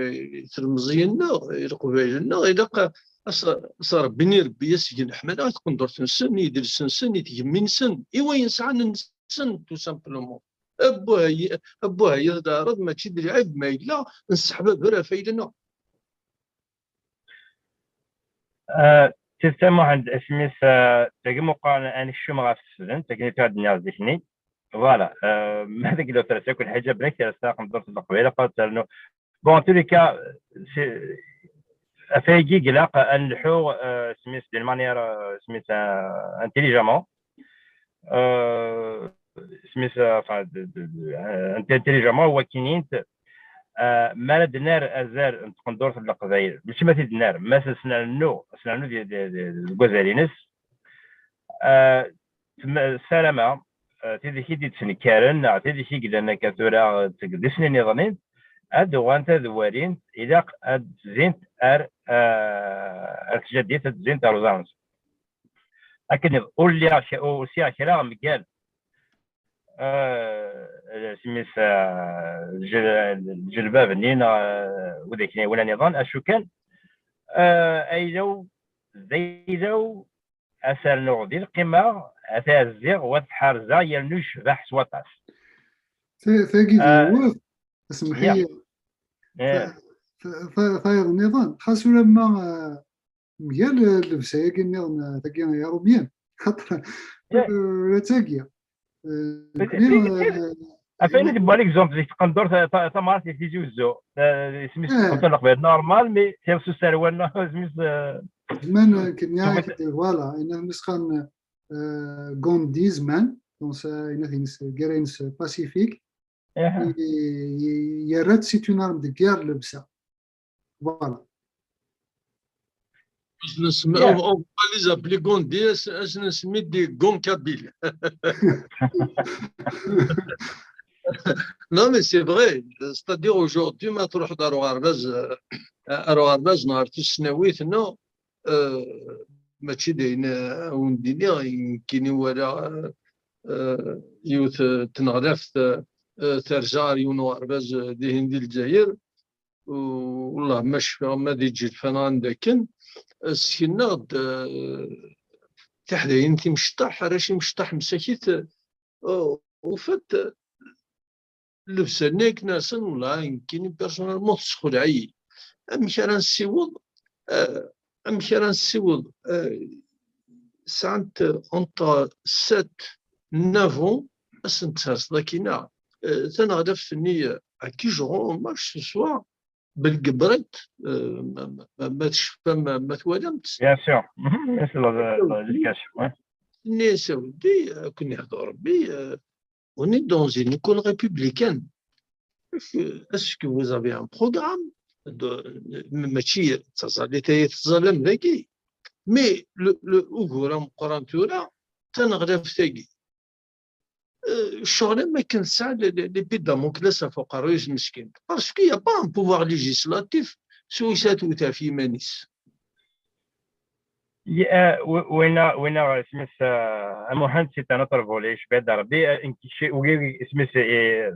telmeẓyin-nneɣ, i Leqbayel-nneɣ, ilaq a s-, a s-, Rebbi n irebbi-as deg leḥmala i tqendurt-nsen, i yidles-nsen, i tgemmi-nsen, i wayen sɛan nsen, tout simplement. Abbuh ay-, abbuh ay d aɛrab, mačči d lɛib ma yella nesseḥbaber ɣef ayla-nneɣ. Ah, tidet a Muḥend, asmi s, ah, dagi meqqar ad nekcem ɣef tesdent, akken i d-nniɣ zik-nni. Voilà, ah, ma deg l'autre, c'est que lḥaǧa bnek tersa taqendurt n Leqbayel, ad ternu. Bon, en tous les cas, c'est, ɣef wayagi ilaq ad nlḥu, ah, asmi s d'une manière, ah, asmi s, ah, intelligemment. Euh, asmi s, ah, enfin, de, de, de, ah, intelligemment, wakinint, ah, mi ara d-nerr azal n tqendurt n Leqbayel, mačči ma t-id-nerr, ma s-, s-nernu, s-nernu di, di, di, deg wazal-ines, ah, tm-, ssarameɣ, ah, tidak i d-ittnekkaren, neɣ tidak i yellan akka tura, ah, seg di snin iḍnin, ad uɣalent ad walint, ilaq ad zzint ar, ah, ar tjaddit, ad zzint ar uẓar-nsen. Akken ur lliɣ k-, ur sɛiɣ kra mgal, ah, asmi s, ah, lǧel-, lǧelbab-nni neɣ, ah, widak n yiwlan iḍan, acu kan, ah, ayla-w d ayla-w, ad s-rnuɣ di lqima, ad t-ɛezziɣ, ad t-ḥerzeɣ, yernu yecbeḥ s waṭas. Ta-, tagi d Ah, yiwet, asmeḥ-iyi. Eh, Ta-, ta-, ta-, tayeḍ nniḍen, xas ulamma, ah, mgal, ah, llebsa-agi nniḍen, ah, tagi iṛumyen. Xaṭer, Yeah. ah, tagi. Ah, Mais, nekkni, mais, ah, Atan i d-wwa l'exemple deg tqendurt ta-, ta-, tamɣart i Tizi Uzzu. Eh, isem-is Eh. Sultan Leqbayel normal, mais tiɣ s userwal, isem-is, eh, Zman s-, kenni s-, ak-d, voilà, ina mesqan, euh, Gandhi zman, dans sa, ina tines, gara-ines pacifique, eh, i, i, yerra-d c'est une arme de guerre llebsa. Voilà. As-nsemmi, Yeah. On, on va les appeler Gondi, as-, as-nsemmi des Gon Kabyles. Non, mais c'est vrai. C'est-à-dire aujourd'hui, ma tṛuḥeḍ ar uɣerbaz, euh, ar uɣerbaz neɣ ar tusnawit, non, euh, mačči d ayen, euh, a wen-d-iniɣ, nekkini walaɣ, euh, euh, yiwet, euh, tneɣlaft, euh, euh, terza ar yiwen uɣerbaz, euh, dihin di Lezzayer. U-, wellah ma cfiɣ ma di Ǧilfan anda akken, sken-aɣ-d, eh, tiḥdayin timecṭaḥ, arrac imecṭaḥ msakit, eh, ufat, eh, llebsa-nni akken rsen, wellah nekkini personnellement tessexleɛ-iyi. Amek ara nessiweḍ, eh, amek ara nessiweḍ, eh, sɛant entre sept, neuf ans, ad sent-terseḍ akkin-a, eh, taneɣlaft-nni, eh, à qui je rends hommage ce soir, Belgebret, eh, ma, ma, ma, ma tecfam, ma, ma twalam-tt. Bien sûr. Mhm, bien sûr, dans, dans l'éducation, ouais. Nni-as a weddi, ad ken-ihdu Rebbi, eh, on est dans une école républicaine. Est-ce que, est-ce que vous avez un programme de, mačči d taẓallit ay teẓẓalem dagi, mais le, le, ugur ameqqran tura, taneɣlaft-agi. Eh, ccɣel am akken tesɛa le, le, l'épée de Damoclès ɣef uqerruy-is meskin. Parce qu'il n'y a pas un pouvoir législatif swayes ad tewwet ɣef yiman-is. Winna, winna, isem-is, euh, a Muḥend, c'est un autre volet, yecba-d Rebbi, euh, nekk, ci-, wi-, isem-is, eh,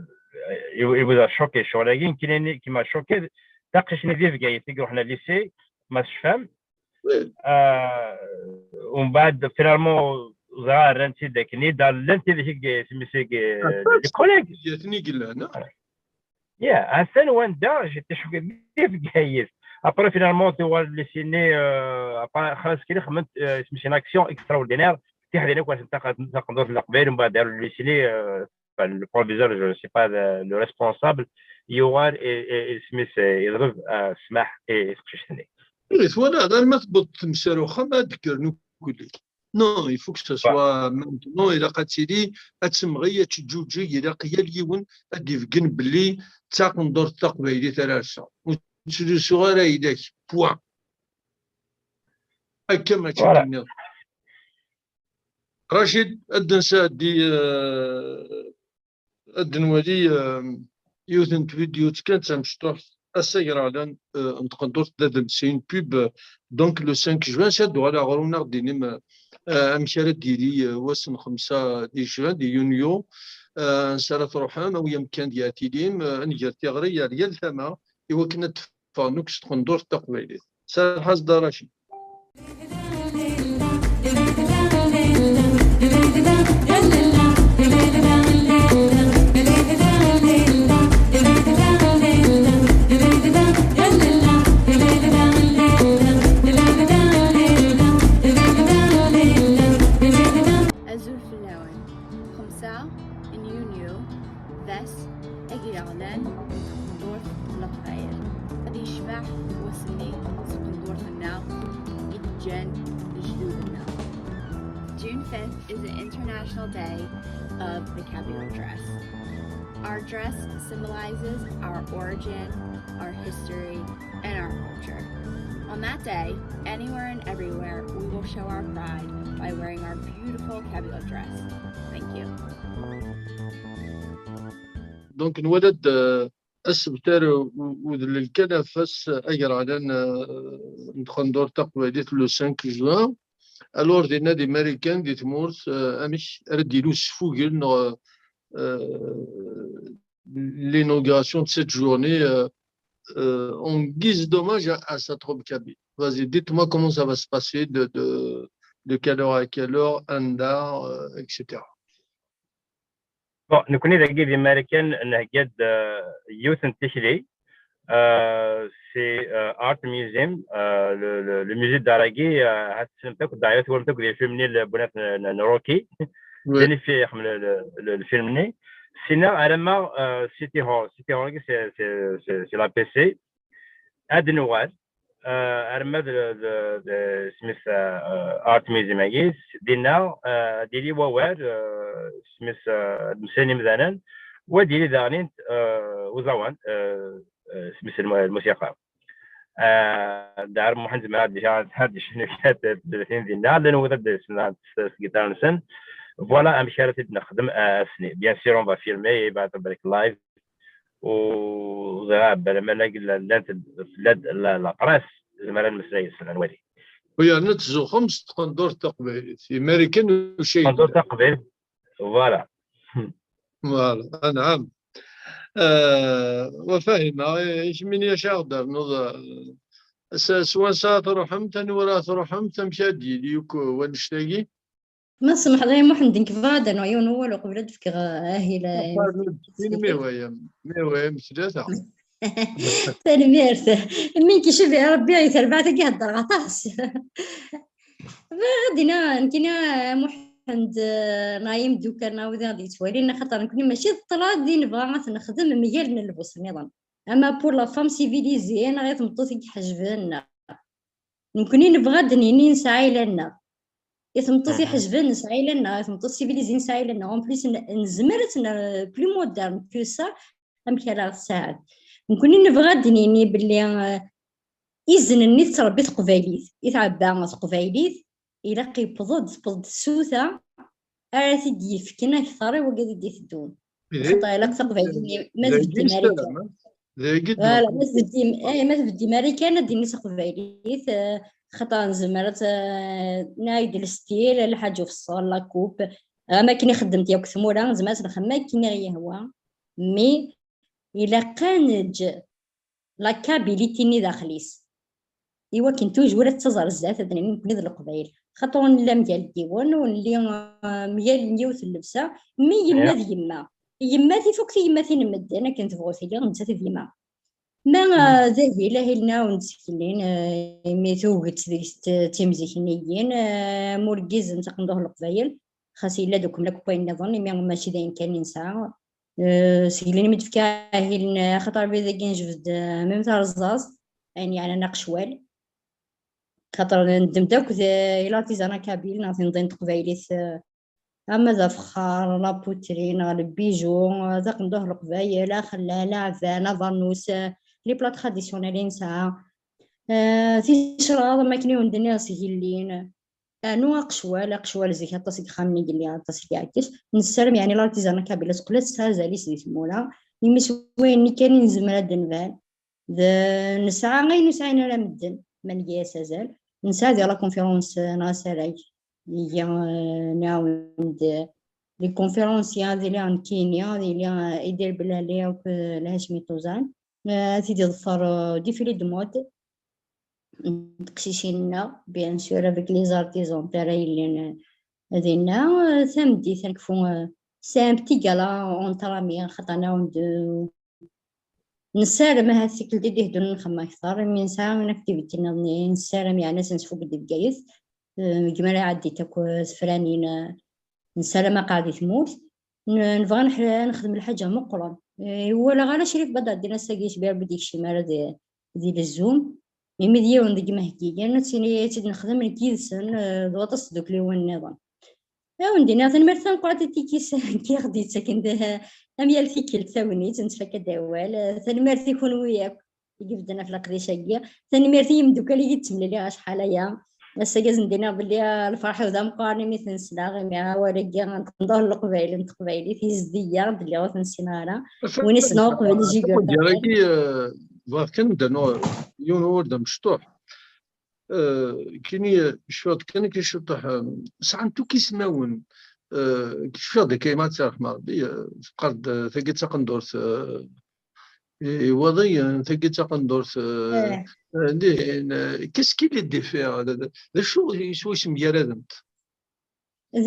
eh, il vous a choqué, ccɣel-agi, nekkini, qui m'a choqué, d aqcic-nni di Bgayet, i iruḥen à lycée, ma tecfam. Oui. Euh, umbeɛd, finalement, ẓra rran-tt-id akken i d-llan tid i, isem-is, les collègues. Yatni i yellan, ah. Yeah, atan wanda j'étais choqué, di Bgayet. Après, finalement, tu vois le ciné, euh, après, xas kili xedment, euh, isem-is, une action extraordinaire. Tiḥdin akk asen taqendurt n Leqbayel, mbaɛd daru le ciné, euh, enfin, le proviseur, je ne sais pas, le, le responsable, yuɣal, i, i, isem-is, euh, yeḍleb, euh, ssmaḥ i, i teqcict-nni. Ih, twalaḍ, alma tewweḍ temsal uxxam, ad d-kkren ukk-, Non, il faut que ce soit maintenant, ilaq ad tili, ad temɣi, ad teǧǧuǧeg, ilaq yal yiwen ad d-ibeggen belli d taqendurt taqbaylit ara rseɣ. Ur ttlusuɣ ara ayla-k, point. Akka mačči, voilà, tenniḍ. Racid, ad d-nsaɛdi, euh, ad d-nwali, euh, yiwet n tvidyut kan d tamecṭuḥt, ass agraɣlan, euh, n tqendurt d adelsay, une pub, euh, donc le cinq juin, s ad d-uɣaleɣ ɣur-wen, ad ɣ-d-tinim, euh, amek ara d-yili, euh, wass n xemsa di juin, di yunyu, euh, ansa ara truḥem, a wi amkan di ara tilim, euh, ad nger tiɣri ar yal tama, i wakken ad d-ffɣen akk s tqendurt taqbaylit. Serreḥ-as-d a Racid. Azul fell-awen. Xemsa n yunyu, d ass agraɣlan n tqendurt n Leqbayel. Ad yecbeḥ wass-nni s tqendurt-nneɣ i d-ǧǧan lejdud-nneɣ. June fifth is the International Day of the Kabyle Dress. Our dress symbolizes our origin, our history, and our culture. On that day, anywhere and everywhere, we will show our pride by wearing our beautiful Kabyle dress. Thank you. Donc, nwala-d, euh, asebter u-, udellel kan ɣef wass agraɣlan, euh, n tqendurt taqbaylit, le cinq juin. Alors, dinna di Marikan, di tmurt, euh, amek ara d-yili usfugen, neɣ, euh, l'inauguration de cette journée, euh, euh, en guise d'hommage à, à sa troupe kabyle. Vas-y, dites-moi comment ça va se passer, de, de, de quelle heure à quelle heure, anda, euh, et cetera. Bon, nekkni dagi di Marikan nhegga-d, euh, yiwet n tikli, euh, c'est, euh, Art Museum, euh, le, le, le musée d'art-agi, euh, ad tessnem akk, d'ailleurs, twalam akk di lfilm-nni n Bunat n, n, n Rocky. Oui. Jennifer, le, le, le, lfilm-nni. Sina alamma, euh, City Hall. City Hall, c'est, c'est, c'est, c'est l'A P C. Ad nuɣal, euh, arma d, d, d, isem-is, euh, Art Museum-agi, dinna, euh, ad yili wawal, euh, isem-is, euh, ad mmeslayen imdanen, u ad yili daɣen, euh, uẓawan, euh, euh, isem-is lmu-, lmusiqa. Euh, Dɛar Muḥend zemreɣ ad, ad, ad yecnu kra n tezlatin dinna, llan wid ad d-yeslen s, s gitar-nsen. Voilà amek ara t-id-nexdem, euh, ass-nni. Bien sûr, on va filmer, et va être live. U ẓriɣ, bala ma llant, llant, tella-d la, la presse, zemreɣ ad mmeslayeɣ yis-sen, ad nwali. U yerna tzuxxem s tqendurt taqbaylit, i Marikan u cayla. Tqendurt taqbaylit, voilà. Voilà, anɛam. Euh, wa fahimeɣ, i, i kemmini acu ara ɣ-d-ternuḍ, euh, s, s wansa ara truḥemt, anwa ara truḥemt, amek ara d-yili akk wannect-agi? Ma tsemḥeḍ, ay Muḥend, nekk bɣiɣ ad d-rnuɣ yiwen n wawal uqbel ad d-fkeɣ, eh, ahil, eh, Tanemmirt, tanemmirt, tanemmirt. Mi tlata. Tanemmirt. Mi k-icbi Rebbi i terbaɛt-agi heddreɣ aṭas. Bɣiɣ ad d-iniɣ, nekkini, eh, Muḥend, eh, neɣ imeddukal neɣ wid i ɣ-d-yettwalin, axaṭer nekkni mačči d ṭṭlad i nebɣa ad t-nexdem mgal n lbus nniḍen. Ama pour la femme civilisée, neɣ i tmeṭṭut i iḥejben, neɣ Nekkni nebɣa ad d-nini nesɛa ayla-nneɣ. I tmeṭṭut iḥejben nesɛa ayla-nneɣ, i tmeṭṭut civilisée nesɛa ayla-nneɣ. En plus, n-, nezmer ad tt-nerr plus moderne que ça, amek ara ɣ-tsaɛed. Nekkni nebɣa ad d-nini belli, eh, izen-nni tettrebbi teqbaylit, i tɛebba teqbaylit, ilaq yewweḍ-d, tewweḍ-d tsuta ara t-id-yefken akteṛ i wagad i d-iteddun. Axaṭer ilaq taqbaylit-nni, ma tbeddi Marikan. Voilà, ma tbeddi, eh, ma tbeddi Marikan, ad d-tini s teqbaylit, eh, xaṭer nezmer ad, eh, nɛid lestil, lḥaǧa ufeṣṣel, la coupe. Am akken i xeddment yakk tmura, nezmer ad t-nexdem akken i ɣ-yehwa. Mais ilaq ad neǧǧ la Kabylie-nni daxel-is. I wakken toujours ad taẓ ar zdat, ad nini nekkni d Leqbayel. Xaṭer ur nelli mgal yiwen, ur nelli, ah, mgal yiwet n llebsa, mi yemma d yemma. Yemma tifuk tiyemmatin n medden, akken tebɣu tili, nettat d yemma. Ma, ah, d ahil, ahil-nneɣ ur nettkelli, ah, imi tuget deg-s t-, timzikniyin, ah, am urgaz n taqendurt n Leqbayel, xas yella-d ukemmel akk wayen nniḍen, imi mačči d ayen kan i nesɛa. Ah, seg lin mi d-tefka ahil n, axaṭer abrid-agi nejbed-d, ah, même tarẓaẓt, ayen yeɛnan aqecwal. Xaṭer neddem-d akk d, ah, l'artisanat kabyle, neɣ tinḍin n teqbaylit, ah, ama d afexxar, la poterie, neɣ le bijou, ah, taqendurt n Leqbayel, axellal, aɛban, abernus, ah, les plats traditionnels i nesɛa. Ah, ticraḍ, am akken i wen-d-nniɣ, seg yellin. Rnu aqecwal, aqecwal zik aṭas deg yexxamen i yelli, aṭas i iɛekkes. Nessaram, yeɛni, l'artisanat kabyle teqqel ad tesɛu azal-is di tmura, imi s wayen-nni kan i nezmer ad d-nban. D, nesɛa ayen ur sɛin ara medden, ma nga-as azal. Nesɛa di la conférence, eh, neɣ asarag, iga, eh, nɛawen-d, eh, les conférenciers, ad iliɣ nekkini, ad iliɣ, eh, Idir Belali akked, eh, Lhacmi Tuzan. Eh, ad t-id-iḍfer, eh, défilé de mode n teqcicin-nneɣ, bien sûr, avec les artisans ara yellin, eh, dinna. Eh, tameddit, ad nekfu, eh, c'est un petit gala entre amis, xaṭer nɛawen-d, eh, nessaram ahat tikkelt i d-iheddun nxemmem akteṛ, imi nesɛa une activité nniḍen, nessaram, yeɛni, ad tt-nesfugel di Bgayet, eh, deg mi ara ɛeddint akk tefranin, eh, nessaram aqaɛed di tmurt. N-, nebɣa neḥ-, nexdem lḥaǧa meqqren. Eh, ur walaɣ ara Crif Badreddin ass-agi yecbi Rebbi ur d-yekcim ara di, di lezum. Imi d yiwen deg imeheggiyen, ad tt-ini, ad tt-id-nexdem nekk yid-sen, eh, d waṭas n tdukliwin nniḍen. Ad wen-d-iniɣ tanemmirt tameqqrant i tikki-s n aɣ-d-yettaken d, am yal tikkelt tagnit, nettfaka-d awal. Tanemmirt i kunwi akk i ibedden ɣef leqdic-agi. Tanemmirt i yimeddukal i yi-d-ttemliliɣ acḥal aya. Ass-agi ad sen-d-iniɣ belli, ah, lferḥ-iw d ameqqran imi ten-ssneɣ, imi awal-agi n tqendurt n Leqbayel, n teqbaylit, yezdi-yaɣ-d, lliɣ ur ten-ssineɣ ara. Win i ssneɣ uqbel jigurdan. Agi, eh, bɣiɣ kan ad d-rnuɣ yiwen wawal d amecṭuḥ. Eh, kini, eh, cfiɣ-d kan akka ciṭuḥ, eh, sɛant akk ismawen. Eh, cfiɣ-d akka, ma tt-iṛḥem Ṛebbi, eh, teqqar-d, eh, tagi d taqendurt, eh, i, i waḍi, eh, tagi d taqendurt, eh, eh, dihin, eh, qu'est-ce qui les diffère? D, d, d acu s-, s-, yemgaradent? D,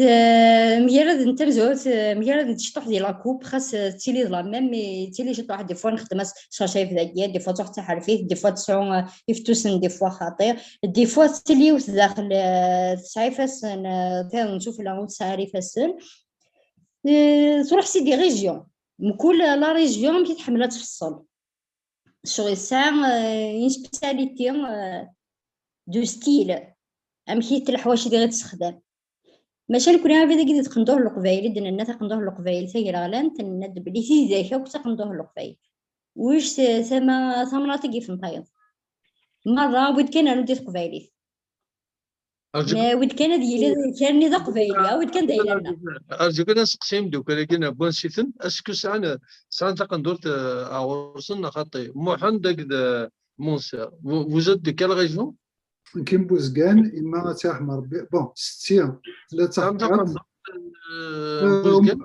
mgaradent tamezwarut, eh, mgaradent ciṭuḥ di la coupe, xas, eh, tettili d la même, mais tettili ciṭuḥ, des fois nexdem-as s acayef dagi, des fois tuɣ d taḥerfit, des fois tesɛu, eh, iftusen, des fois xaṭi, des fois tettili yiwet daxel, eh, tesɛa ifassen, eh, tayeḍ n sufella ur tesɛi ara ifassen. Eh, truḥ si des régions. Mkul la région amek i tḥemmel ad tfeṣṣel. Ccɣel yesɛa, euh, une spécialité, euh, de style. Amek i leḥwayeǧ i dɣi tessexdam. Maca nekni abrid-agi di tqendurt n Leqbayel, i d-nenna taqendurt n Leqbayel tagraɣlant, nenna-d belli tidak akk taqendurt n Leqbayel. Wic t-, tama, tamnaḍt i yifen tayeḍ. Merra, wid kan rnu di teqbaylit. Arju, ma wid kan ad yili kra-nni d aqbayli, a wid kan d ayla-nneɣ. Arju kan ad seqsi imeddukal-agi n wansi-ten, est-ce que sɛan, sɛan taqendurt, eh, ɣur-sen neɣ xaṭi? Muḥend akked, eh, Munsi. Vous, vous êtes de quelle région? Nekk n Buzgan, yemma ad tt-iṛḥem Ṛebbi. Bon, setti, tella d taxeggaḍt. Eh, eh, Buzgan?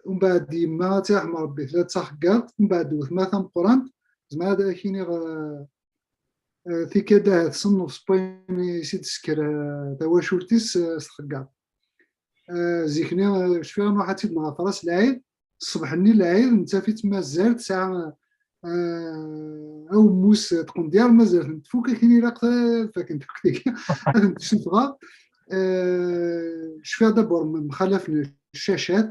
Um-, umbeɛd yemma ad tt-iṛḥem Ṛebbi, tella d taxeggaḍt, umbeɛd weltma tameqqrant, zemreɣ ad ak-iniɣ, eh, eh, tikkad ahat s nnefs n wayen i s-id-tesker, eh, tawacult-is, eh, s txeggaḍt. Eh, zik-nni, eh, cfiɣ nruḥ ad tt-id-nɣer ɣef ras lɛid, ṣṣbeḥ-nni lɛid, nettaf-itt mazal tesɛa, eh, awemmus, eh, tqendyar, mazal tent-tfuk, akken ilaq ta-, ad fakent akk tigi. Ad tent-ssufɣeɣ. Eh, cfiɣ d'abord m-, mxalafen ccacat,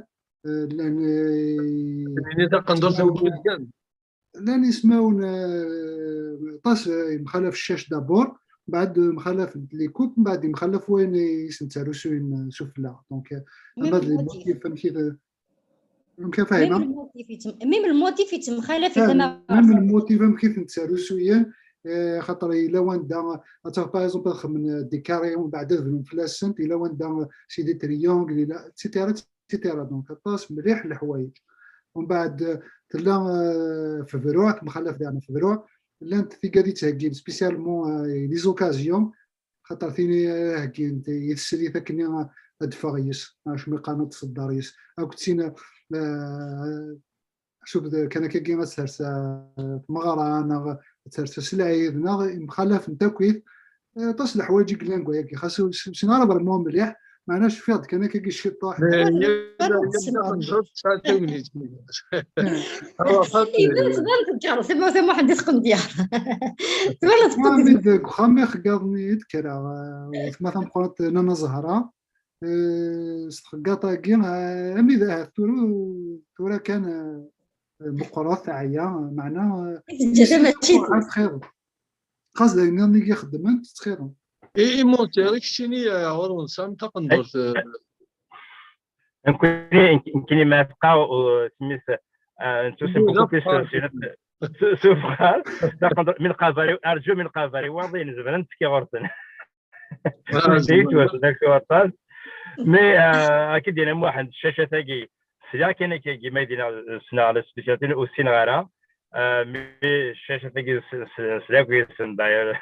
eh, llan, eh, Ini taqendurt n Buzgan. Llan ismawen, eh, aṭas, eh, yemxalaf ccac d'abord, mbeɛd, eh, mxalafent les coupes, mbeɛd yemxalaf wayen i sen-ttarusuyen, eh, sufella. Donc, eh, même ama d les motifs, amek i t-, amek a Fahima? Même le motif yettem-, même le motif yettemxalaf i tama. Même le motif amek i ten-ttarusuyen, eh, xaṭer yella wanda, ad taf, par exemple, ad xedmen, eh, des carrés, mbeɛd ad bnun fell-asent, yella wanda, eh, c'est des triangles, yella, et cetera, et cetera. Donc, aṭas mliḥ leḥwayeǧ. Umbeɛd, eh, tella, eh, Februɛ, temxalaf daɣen Februɛ, llant tigad i ttheggin spécialement, eh, les occasions, xaṭer tin i heggint i teslit akken ad d-teffeɣ yes, acmi qqaren ad tṣedder yes. Akked tin, eh, ḥsub d kan akkagi ad ters, eh, tmeɣra, neɣ ad ters s lɛid, neɣ mxalafent akkit, Aṭas n leḥwayeǧ i yellan deg wayagi, xas ur ssineɣ ara vraiment mliḥ, meɛna cfiɣ-d kan akka ciṭuḥ. Iban tban tgerrez, ma Muḥend i tqendyar. Twalaḍ? Deg uxxam i xeggaḍen i d-kkreɣ, wetma tameqqrant Nana Zahra, s txeggaḍt-agi, armi d ahat tura, tura kan meqqret, teɛya, meɛna teǧǧa tamacint. Xas d ayen nniḍen i yi-xeddment, ttxiḍen. I, i Monterrey, keččini, ɣur-wen tesɛam taqendurt? Nekkini, nekkini ma tqaw, u, smis, nettusemmi s, s, s, s, min qabari, arǧu min qabari, waḍi, nezmer ad nettekki ɣur-sen. Anda i yettwasen aktu aṭas. Mais, euh, akka d-yenna Muḥend, ccacat-agi, sliɣ kan akka, ma d-yenna, ssneɣ la spécialité, ur ssineɣ ara. Euh, mais ccacat-agi, s-, s-, sliɣ akk yes-sen, d'ailleurs.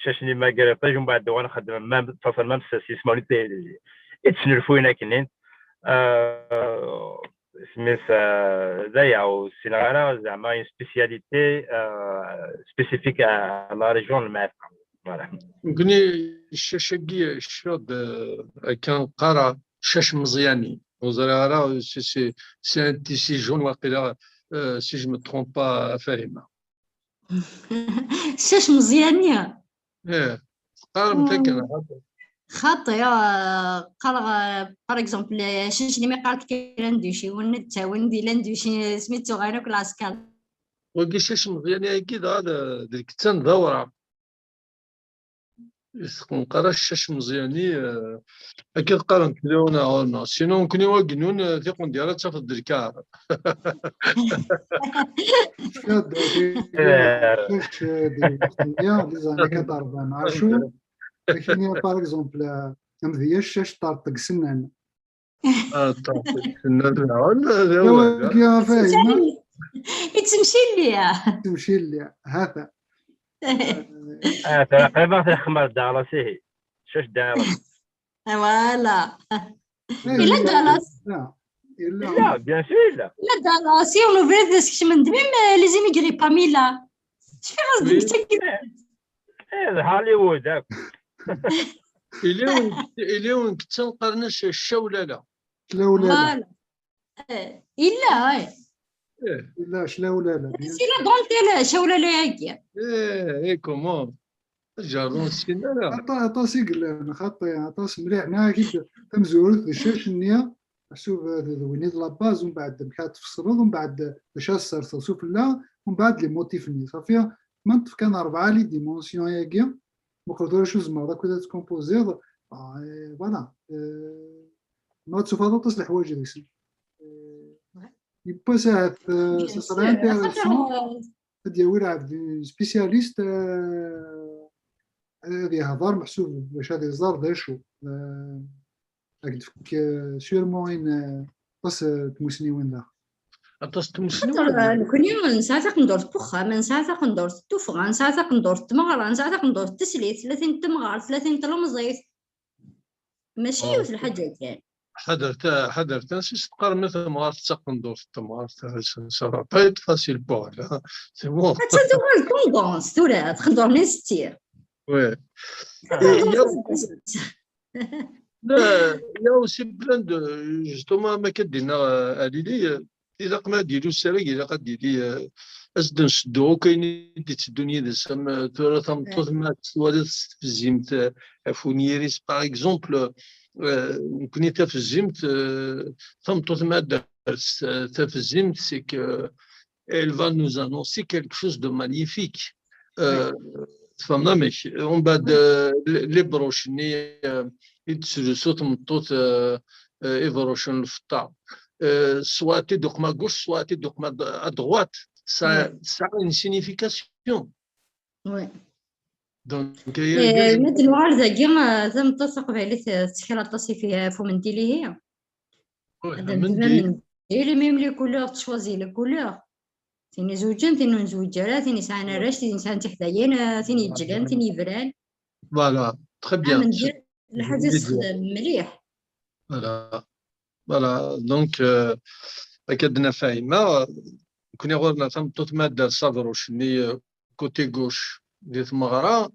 Ccac-nni ma gar iṭij, umbeɛd uɣal nxeddem, même, ttaṣal, même s, s yismawen i t-, i ttnulfuyen akken-nni. Euh, Smith, euh, d aya, ur ssineɣ ara, zeɛma une spécialité, euh, spécifique à, à la région n Lmeɛtqa. Voilà. Nekkni ccac-agi, cfiɣ-d, euh, akka qqareɣ ccac Meẓyani. Ur ẓriɣ ara, c'est, c'est, c'est un de ces jeunes, waqila, euh, si je me trompe pas, a Fahima. Ccac Meẓyani. Ih, teqqarem takken, xaṭi. Xaṭi, ah, qqareɣ, ah, par exemple, ccac-nni mi qqareɣ kra n duci, wen d-ttawin di la n duci, asmi ttuɣalen akk lɛesker. Wagi ccac Meẓyani-agi dɣa d, d lkettan d awraɣ. Teqqen qqar ccac Meẓyani, eh, akka qqaren kra ɣur-neɣ. Sinon, nekkni wagi-nnun, eh, tiqendyar ad tafeḍ d lkaɣeḍ. Ccac, eh, di lweqt-nni, di zanni quatre-vingts, ɛacu, akini, par exemple, eh, amedya ccac ṭerṭeg sennan. Ah, ṭṭerṭeg sennan, d awal, d awal. Wagi, a Fahima. Ittemcilli. Ittemcilli, hata. Ah, tara qrib ad texmar Dallas, ihi. Ccac Dallas. Voilà. Yella Dallas. Yella. Yella, bien sûr, yella. Yella Dallas, yiwen ubrid d asekcem n dmim, eh, les immigrés Pamela. Cfiɣ-as-d nekk. Eh, eh, d Hollywood akk. Ili wen-, ili wen-, qqaren-as Cawlala. Clawlala. Voilà. Eh, yella, eh. Eh. Yella Clawlala, bien sûr. C'est la dentelle, Cawlala-agi. Eh, eh, comment? Jardin, ur ssinen ara. Aṭa-, aṭas i yellan, xaṭi, aṭas mliḥ. Nniɣ-ak-id tamezwarut d ccac-nni, meḥsub d, d win i d la base, umbeɛd amek ara tfeṣleḍ, umbeɛd d acu ara tesserseḍ sufella, umbeɛd les motifs-nni. Safi, ma neṭṭef kan rebɛa les dimensions-agi, meqqret tura acu tzemreḍ akk ad tkompoziḍ, ah, eh, voilà. Eh, ma ad tufeḍ aṭas n leḥwayeǧ deg-sen. Eh, yiwwas ahat, eh, ça serait intéressant. Ad yawi lɛebd spécialiste, euh, ad yehḍer, meḥsub bac ad iẓer d acu. Euh, ad k-d-fk, euh, sûrement in, euh, aṭas, euh, tmusniwin da. Aṭas tmusniwin. Xaṭer, euh, nekkni nesɛa taqendurt n wexxam, nesɛa taqendurt n tuffɣa, nesɛa taqendurt n tmeɣra, nesɛa taqendurt n teslit, tella tin n temɣart, tella tin n tlemẓit. Mačči yiwet lḥaǧa kan. Ḥadret, ḥadret ansi s-teqqarem i temɣart d taqendurt n temɣart, ça va pas être facile pour elle, hein. C'est bon. Attan tuɣal tendance tura, txeddurni setti. Oui. Il y a aussi plein de, justement, ma akka d-yenna, euh, Alili, euh, ilaq ma ad d-yili usarag, ilaq ad d-yili, euh, ad s-d-nseddu akk ayen i d-itteddun yid-s. Am, euh, tura tameṭṭut, ma tt-twaliḍ s tefzimt, euh, ɣef unyir-is, par exemple, euh, nekkni tafzimt, euh, tameṭṭut ma ad d-ters, euh, tafzimt, c'est que elle va nous annoncer quelque chose de magnifique. Euh, tfehmeḍ amek? Umbeɛd, euh, les broches-nni, euh, i d-tesrusu tmeṭṭut, euh, euh, ibṛucen n lfeṭṭa. Euh, soit ad t-id-uqem à gauche, soit ad t-id-uqem à, à droite. Ça, ça a une signification. Oui. Donc, euh, ma d-nuɣal dagi, euh, tameṭṭut taqbaylit, euh, tettkel aṭas i fi-, ɣef umendil-ihi. Ad d-nefhem amendil, même les couleurs, tecwazi les couleurs. Tin izewǧen, tin ur nzewǧ ara, tin yesɛan arrac, tin yesɛan tiḥdayin, euh, tin yeǧǧlen, tin yebran. Voilà, très bien. Amendil, lḥaǧa tessexdam mliḥ. Voilà. Voilà, donc, euh, akka d-nna Fahima, nekkni ɣur-neɣ tameṭṭut ma d-ters abṛuc-nni, euh, côté gauche di tmeɣra,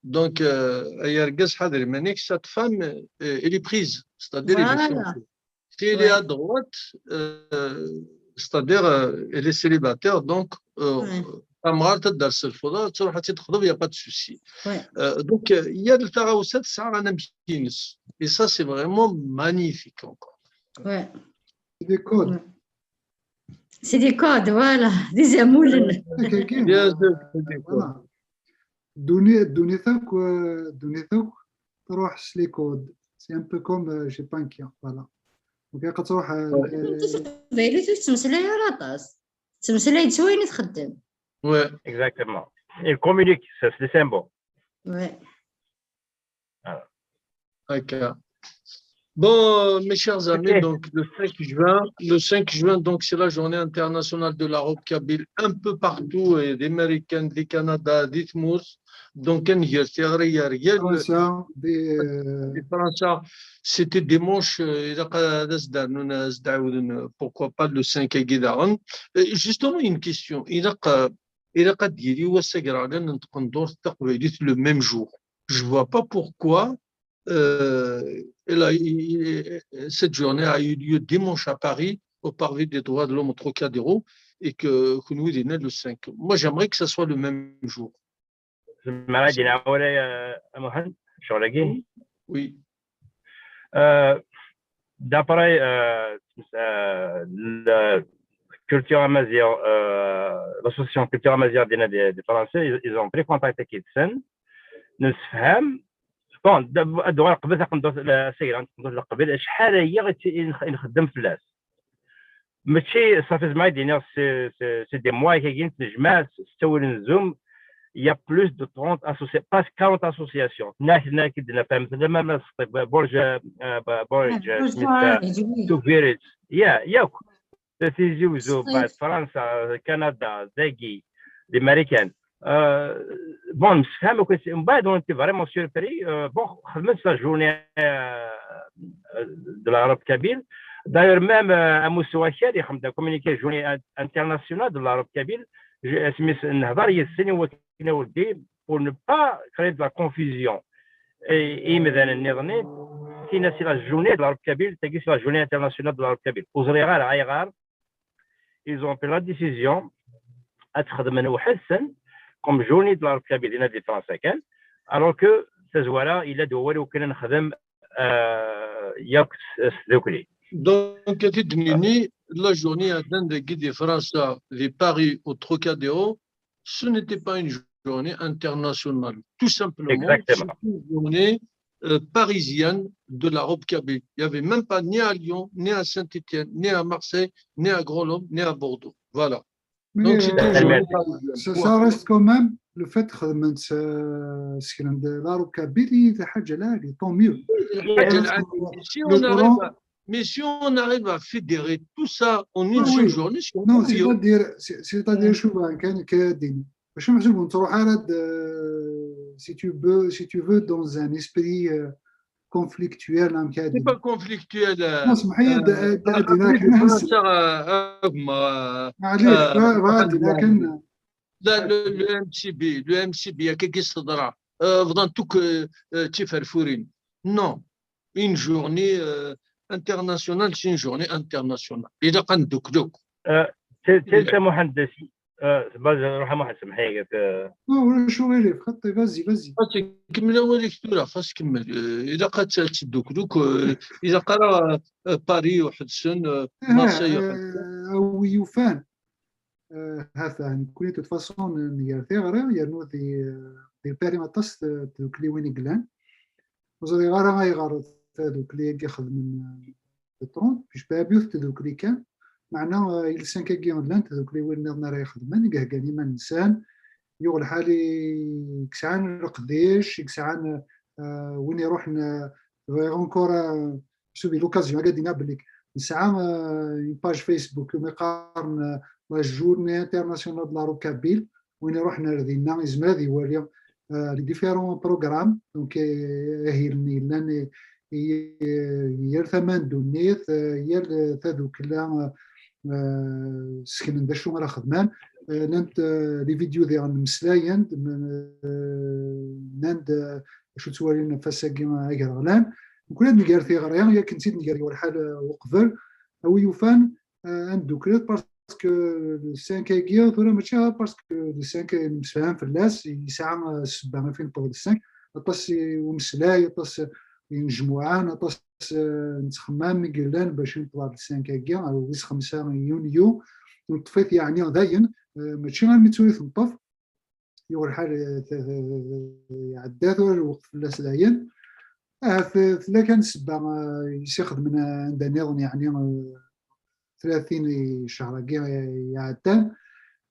Donc, euh, ay argaz, ḥader iman-ik, cette femme, euh, elle est prise, c'est-à-dire, elle est Voilà. fiancée. Si elle est Ouais. À droite, euh, c'est-à-dire, euh, elle est célibataire, donc, euh, Ouais. tamɣart ad d-ters lfuḍa, ad truḥ ad tt-id-texḍeb, y a pas de souci. Ouais. Euh, donc, euh, yal taɣawsa tesɛa anamek-ines. Et ça, c'est vraiment magnifique encore. Ouais. C'est des codes. C'est des codes, voilà, des amoules. Kaki, Bien sûr, euh, c'est des codes. Voilà. Ddunit, ddunit akk, euh, ddunit akk, تروح s les codes. C'est un peu comme, euh, chez Pankia, voilà. Donc, il y a Teqbaylit ur tettmeslay ara aṭas. Tettmeslay-d s wayen i txeddem. Ouais. Exactement. Il communique, c'est c'est sympa. Ouais. Ok. Bon, euh, mes chers amis, Ok. Donc le cinq juin, le cinq juin, donc c'est la journée internationale de la robe kabyle un peu partout, et d'Américains, du Canada, du Tmours. Donc, en Guerre, Fransa, des, euh, en France, c'était dimanche, euh, ilaq ad as-d-rnun, ad as-d-ɛawden, euh, pourquoi pas le cinq agi daɣen. Euh, Justement, une question. Ilaq, euh, ilaq ad d-yili wass agraɣlan n tqendurt taqbaylit le même jour. Je vois pas pourquoi, euh, elle a, il- cette journée a eu lieu dimanche à Paris, au Parvis des droits de l'homme au Trocadéro, et que, que nous, il est né le cinq. Moi, j'aimerais que ça soit le même jour. Zemreɣ ad d-iniɣ awal, euh, a Muḥend, ccɣel-agi? Oui. Euh, d'après, euh, euh, la culture amazigh, euh, l'association culture amazigh dinna des, des Français, ils, ils ont pris contact avec Ibsen. Nemsefham. Bon, d-, ad uɣaleɣ qbel taqendurt, la, asagra n taqendurt n Leqbayel, acḥal aya i tt-, i nx-, i nxeddem fell-as. Mačči, ça fait, zemreɣ ad d-iniɣ, c'est, c'est, c'est des mois kagi nettnejmaɛ s, s ttawil n Zoom. Il y a plus de trente associations, presque quarante associations. Nak, nak, d-nafhem, même Burj, euh, Burj, Ah, Burj Smith, Al Arab, oui. Tubiret. Yeah, yakk. Tizi Uzzu, Smith. Bad, Fransa, Canada, dagi, les Américains. Euh, bon, nemsefham, ok, c'est, mbeɛd, on était vraiment surpris. Euh, bon, xedmen la journée, euh, de l'arabe kabyle. D'ailleurs, même, euh, Amoussou Akal, il a communiqué journée in-, internationale de l'arabe kabyle. Je, اسمي س-, نهضر يسني وكنا ودي pour ne pas créer de la confusion. Et, et مثلا نظني, c'est la journée de l'arabe kabyle, c'est la journée internationale de l'arabe kabyle. Ur ẓriɣ ara ayɣer, ils ont pris la décision ad t-xedmen weḥd-sen comme journée de l'arabe kabyle dinna di Fransa kan, alors que tazwara yella-d wawal i wakken ad nexdem, euh, yakk s, s tdukli. Donc, à titre de nini, la journée à Dendegui de France, de Paris au Trocadéro, ce n'était pas une journée internationale. Tout simplement, Exactement. C'était une journée, euh, parisienne de l'arabe kabyle. Il n'y avait même pas ni à Lyon, ni à Saint-Étienne, ni à Marseille, ni à Grenoble, ni à Bordeaux. Voilà. Mais, Donc, c'était euh, une journée Merci. parisienne. Ça, ça reste quand même le fait de خدمت, euh, ce qu'il a de l'arabe kabyle, c'est حاجة عالية, tant mieux. الحاجة العالية. Mais si on Le arrive Coran, à, mais si on arrive à fédérer tout ça en une Oui, seule oui. journée, c'est Non, encore mieux. C'est-à-dire, c'est- c'est-à-dire, شوف, كان كدين. باش نحسبوا نروح على هاد، si tu veux, si tu veux, dans un esprit, euh, conflictuel, نعم، C'est كدين. pas conflictuel. Euh, Non, اسمح لي، euh, د-، د-، après, دينا les كنا Français, euh, euh, معليش، euh, غا-، غادي، لكن لا، le, le M C B, le M C B, هكا كي صدرا. Euh, بضان توك, euh, euh, تيفرفورين. Non. Une journée, euh, internationale, c'est une journée internationale. إذا كان دوك دوك. آه، ت-، تلك محمد، آه، باز روح محمد، سمحي، قالت، آه، Non, ولا شو غير، خطي، vas-y, vas-y. خاصك تكمل أولك تورا، خاص تكمل. آه، إذا قد تدوك دوك، آه، إذا قرا، آه، باري وحدسن، آه، آه، مارسيليا وحدسن. آه، أو يوفان. آه، هذا، يعني، كل de toute façon، نيار ثيغرا، يرنو ذي، آه، ذي الباري ما تص-، تدوكلي وين يقلان. وزري غارة غايغار تدوكلي يجي خدم من، آه، بترون، باش بابيوث تدوكلي كان. معنا، آه، إلسان كاكي أونلاين تدوكلي وين نظن راه يخدم، نقهقاني ما نسان. يغل حالي كسعان رقديش، كسعان، آه، وين يروح ن-، encore، آه، سوبي l'occasion، هكا دينا بليك نسعى، آه، une page Facebook، يوم يقارن، آه، la journée internationale de l'arabe kabyle، وين يروح نردينا، يزمر هذه يوري، آه، les différents programmes، donc، آه، هي اللي لان، آه، يا ثمان دونيت، آه، يا تذوكلا، آه، سكن داشو راه خدمان. Llant les vidéos diɣen mmeslayen, nnan-d acu ttwalin ɣef wass-agi agraɣlan. Nekkni ad nger tiɣri, yak tt-id-nger war lḥal uqbel. A wi yufan, ad nedduklet, parce que le cinq-agi tura mačči parce que le cinq nemsefham fell-as, yesɛa ssebba i fi newweḍ le cinq. Aṭas n umeslay, aṭas n yinejmuɛen, aṭas n ttxemmam i yellan bac i newweḍ le cinq-agi, ar wis xemsa n yunyu. Neṭṭef-it yeɛni dayen, mačči armi d tura i t-neṭṭef, yuɣ lḥal iɛedda tura lweqt fell-as dayen. Ahat tella kan ssebba i s-ixedmen anda nniḍen, yeɛni tlatin i ccehṛ-agi iɛeddan.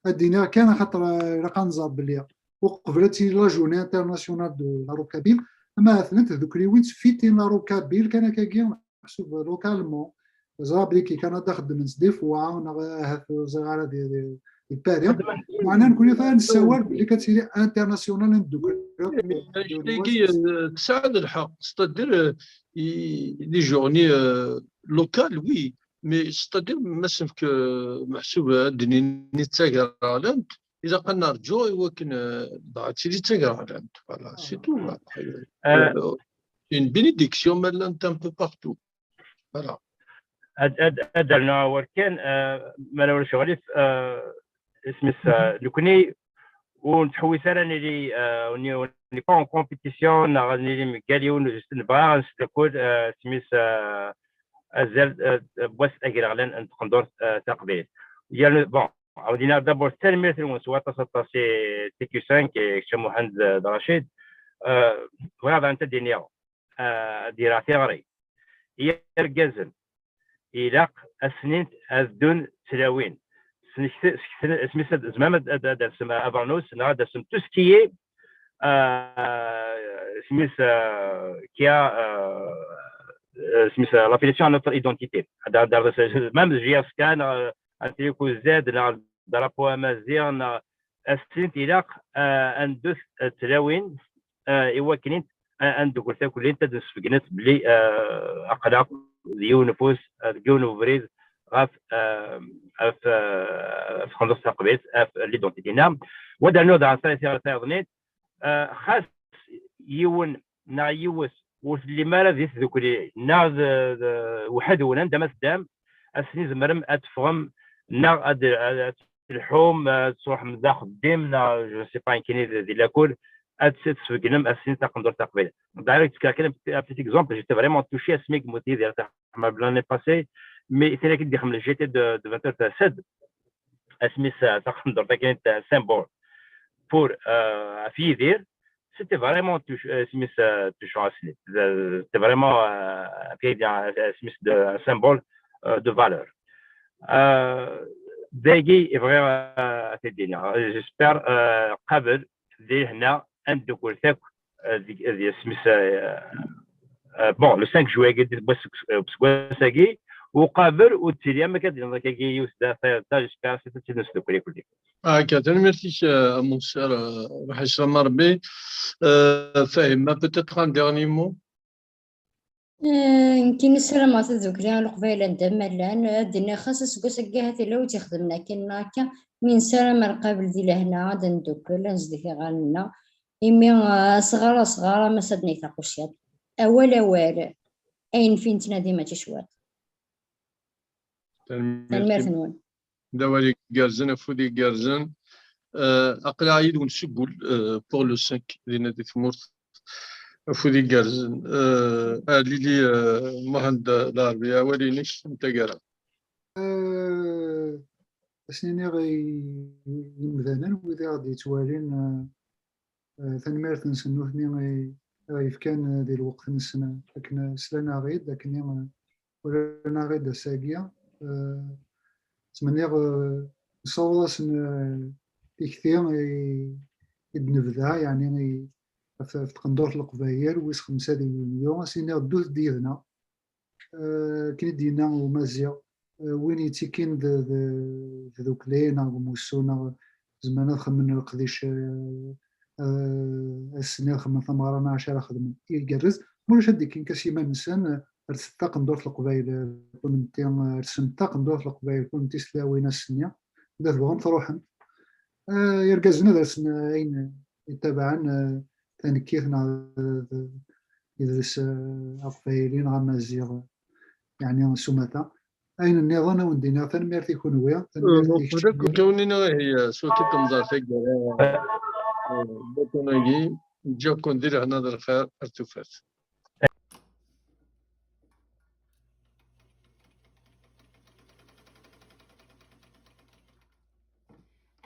Ad d-iniɣ kan axaṭer ilaq ad nẓer belli uqbel ad tili la journée internationale de la rocaille, ama ahat llant tdukliwin ttfitin la rocaille kan akkagi, meḥsub localement. Ẓriɣ belli ki Kanada xeddment des fois, neɣ ahat ur ẓriɣ ara di, di, di Paris. Meɛna nekkni tura nessawal belli ad tili internationale, ad neddukel akk. Tesɛiḍ lḥeqq, c'est-à-dire les journées locales, oui, mais c'est-à-dire ma s-nefk meḥsub ad d-nini d tagraɣlant, ilaq ad nerǧu i wakken dɣa ad tili d tagraɣlant. Voilà, c'est tout. Une bénédiction ma llant un peu partout. Voilà. Ad rnuɣ awal kan, ma la ulac aɣilif, isem-is, nekkni ur nettḥewwis ara nili, on n'est pas en compétition neɣ nili mgal yiwen, juste nebɣa ad nesdakkul, isem-is, azal n wass agraɣlan n tqendurt taqbaylit. Yernu, bon, ɛawed-iniɣ d'abord tanemmirt-nwen s waṭas aṭas i T Q cinq, i kečč a Muḥend d Racid. Bɣiɣ daɣen ad d-iniɣ, ad d-iraɛ tiɣri i yergazen, ilaq ad snint ad ddun tlawin. Tzemrem ad d-alsem abernus neɣ ad d-alsem tout ce qui est, isem-is, qui a, isem-is, l'affiliation à notre identité. Même J S K neɣ Atriku Z neɣ drapeau amaziɣ neɣ ad snint, ilaq ad ddut tlawin i wakken ad neddukkel takullint, ad d-nesbegnet belli aql-aɣ d yiwen ufus, deg yiwen ubrid ɣef, ɣef, ɣef txenduṣt taqbaylit, ɣef l'identité-nneɣ. Wa d rnuɣ daɣen tayeḍnit, xas yiwen neɣ yiwet ur tellim ara di tdukli neɣ d, d, weḥd-wen, anda ma teddam, ass-nni tzemrem ad teffɣem neɣ ad, ad, ad telḥum, ad truḥem d axeddim, neɣ, je ne sais pas, nekkini di, di lakul, ad s-, ad tesbegnem ass-nni taqendurt taqbaylit. D'ailleurs, ttkeɣ kan un petit, un petit exemple, j'étais vraiment touché asmi i yemmut Yidir At Ḥmed l'année passée, mais tin akken d-ixdem le G T de, de vingt heures, asmi s-, taqendurt akken d symbole pour, euh, ɣef Yidir, c'était vraiment touch-, euh, asmi s-, euh, touchant asmi. C'était vraiment, euh, un, un, un symbole, euh, de valeur. Euh, dagi, et vraiment, euh, à cette dernière. J'espère, euh, qabel, di hna, ad neddukkel akk, euh, di, di, asmi s-, euh, euh, bon, le cinq juillet, di, euh, useggas-agi, uqabel, ur ttili, am akka d-yenna, akkagi, yiwet da, da, j'espère, c'est, c'est, c'est, Akka, tanemmirt-ik, a Musa, ruḥ yeslam a Rebbi. Euh, Fahima, peut-être un dernier mot? Euh, nekkini ssarameɣ tadukli n Leqbayel anda ma llan, ad d-iniɣ xas aseggas-agi ahat yella ur tt-ixedmen akken neɣ akka, mi nessaram ad nqabel di lehna, ad ndukkel, ad nzedek iɣallen-nneɣ, imi, euh, asɣar, asɣar, ama s ad neg taquciḍt. Awal, awal, ayen fi nettnadi mačči cwiṭ. Tanemmirt-nwen. D awal igerrzen, afud igerrzen. Euh, aql-aɣ yid-wen seg wul, euh, pour le cinq, dinna di tmurt. Afud igerrzen. Euh, a Lili, euh, Muḥend Lɛerbi, awal-inek n taggara. Euh, ad sen-iniɣ i, i yimdanen, wid i ɣ-d-yettwalin, euh, euh, tanemmirt-nsen nutni i, i ɣ-yefkan, euh, di lweqt-nsen, akken, euh, slan-aɣ-id, akken, euh, walan-aɣ-id ass-agi. Euh, ttmenniɣ, euh, nessaweḍ-asen, euh, tikti i, i d-nebda, yeɛni i, ɣef, ɣef tqendurt n Leqbayel, wis xemsa di yunyu, ad s-iniɣ ddut-d yid-neɣ. Euh, akken i d-yenna Umaziɣ, euh, win yettikin d, d, d tdukli neɣ deg umussu, neɣ zemren ad xedmen leqdic, euh, euh, ass-nni ad xedmen tameɣra neɣ acu ara xedmen. Igerrez, ma ulac ad d-ikkin kas iman-nsen, euh, rset taqendurt n Leqbayel, euh, kunemti, euh, rsemt taqendurt n Leqbayel, kunemti s tlawin ass-nni, anda tebɣam truḥem. Eh, irgazen ad rsen, eh, ayen yettabaɛen, eh, tanekkit neɣ, eh, idles, eh, aqbayli neɣ amaziɣ, eh, yeɛni s umata. Ayen nniḍen ad wen-d-iniɣ tanemmirt i kunwi, tanemmirt i kečč. Uqbel ad wen-iniɣ ihi, eh, s wakka temẓart-agi ara, eh, baṭun-agi, ǧǧiɣ-ken di lehna d lxir ar tufat.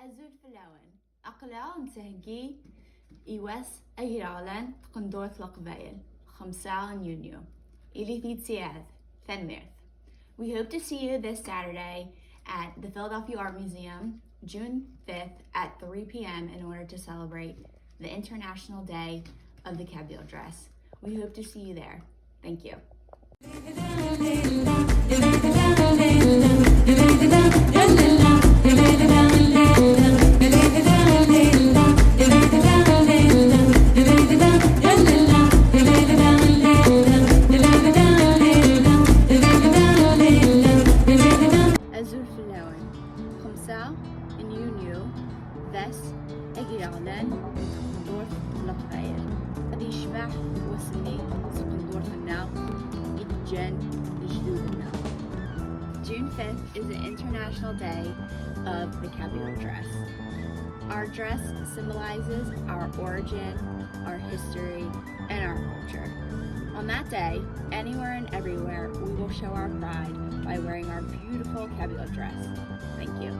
Azul fell-awen. Aql-aɣ nettheggi i wass agraɣlan n tqendurt n Leqbayel, xemsa n yunyu. Ilit yid-s. Tanemmirt. We hope to see you this Saturday at the Philadelphia Art Museum, June fifth at three p.m. in order to celebrate the International Day of the Cabular Dress. We hope to see you there. Thank you. Azul fell-awen. Xemsa n yunyu, d ass agraɣlan n tqendurt n Leqbayel. Ad yecbeḥ wass-nni s tqendurt-nneɣ i d-ǧǧan lejdud-nneɣ. June fifth is the International Day of the Cabular Dress. Our dress symbolizes our origin, our history, and our culture. On that day, anywhere and everywhere, we will show our pride by wearing our beautiful Cabular dress. Thank you.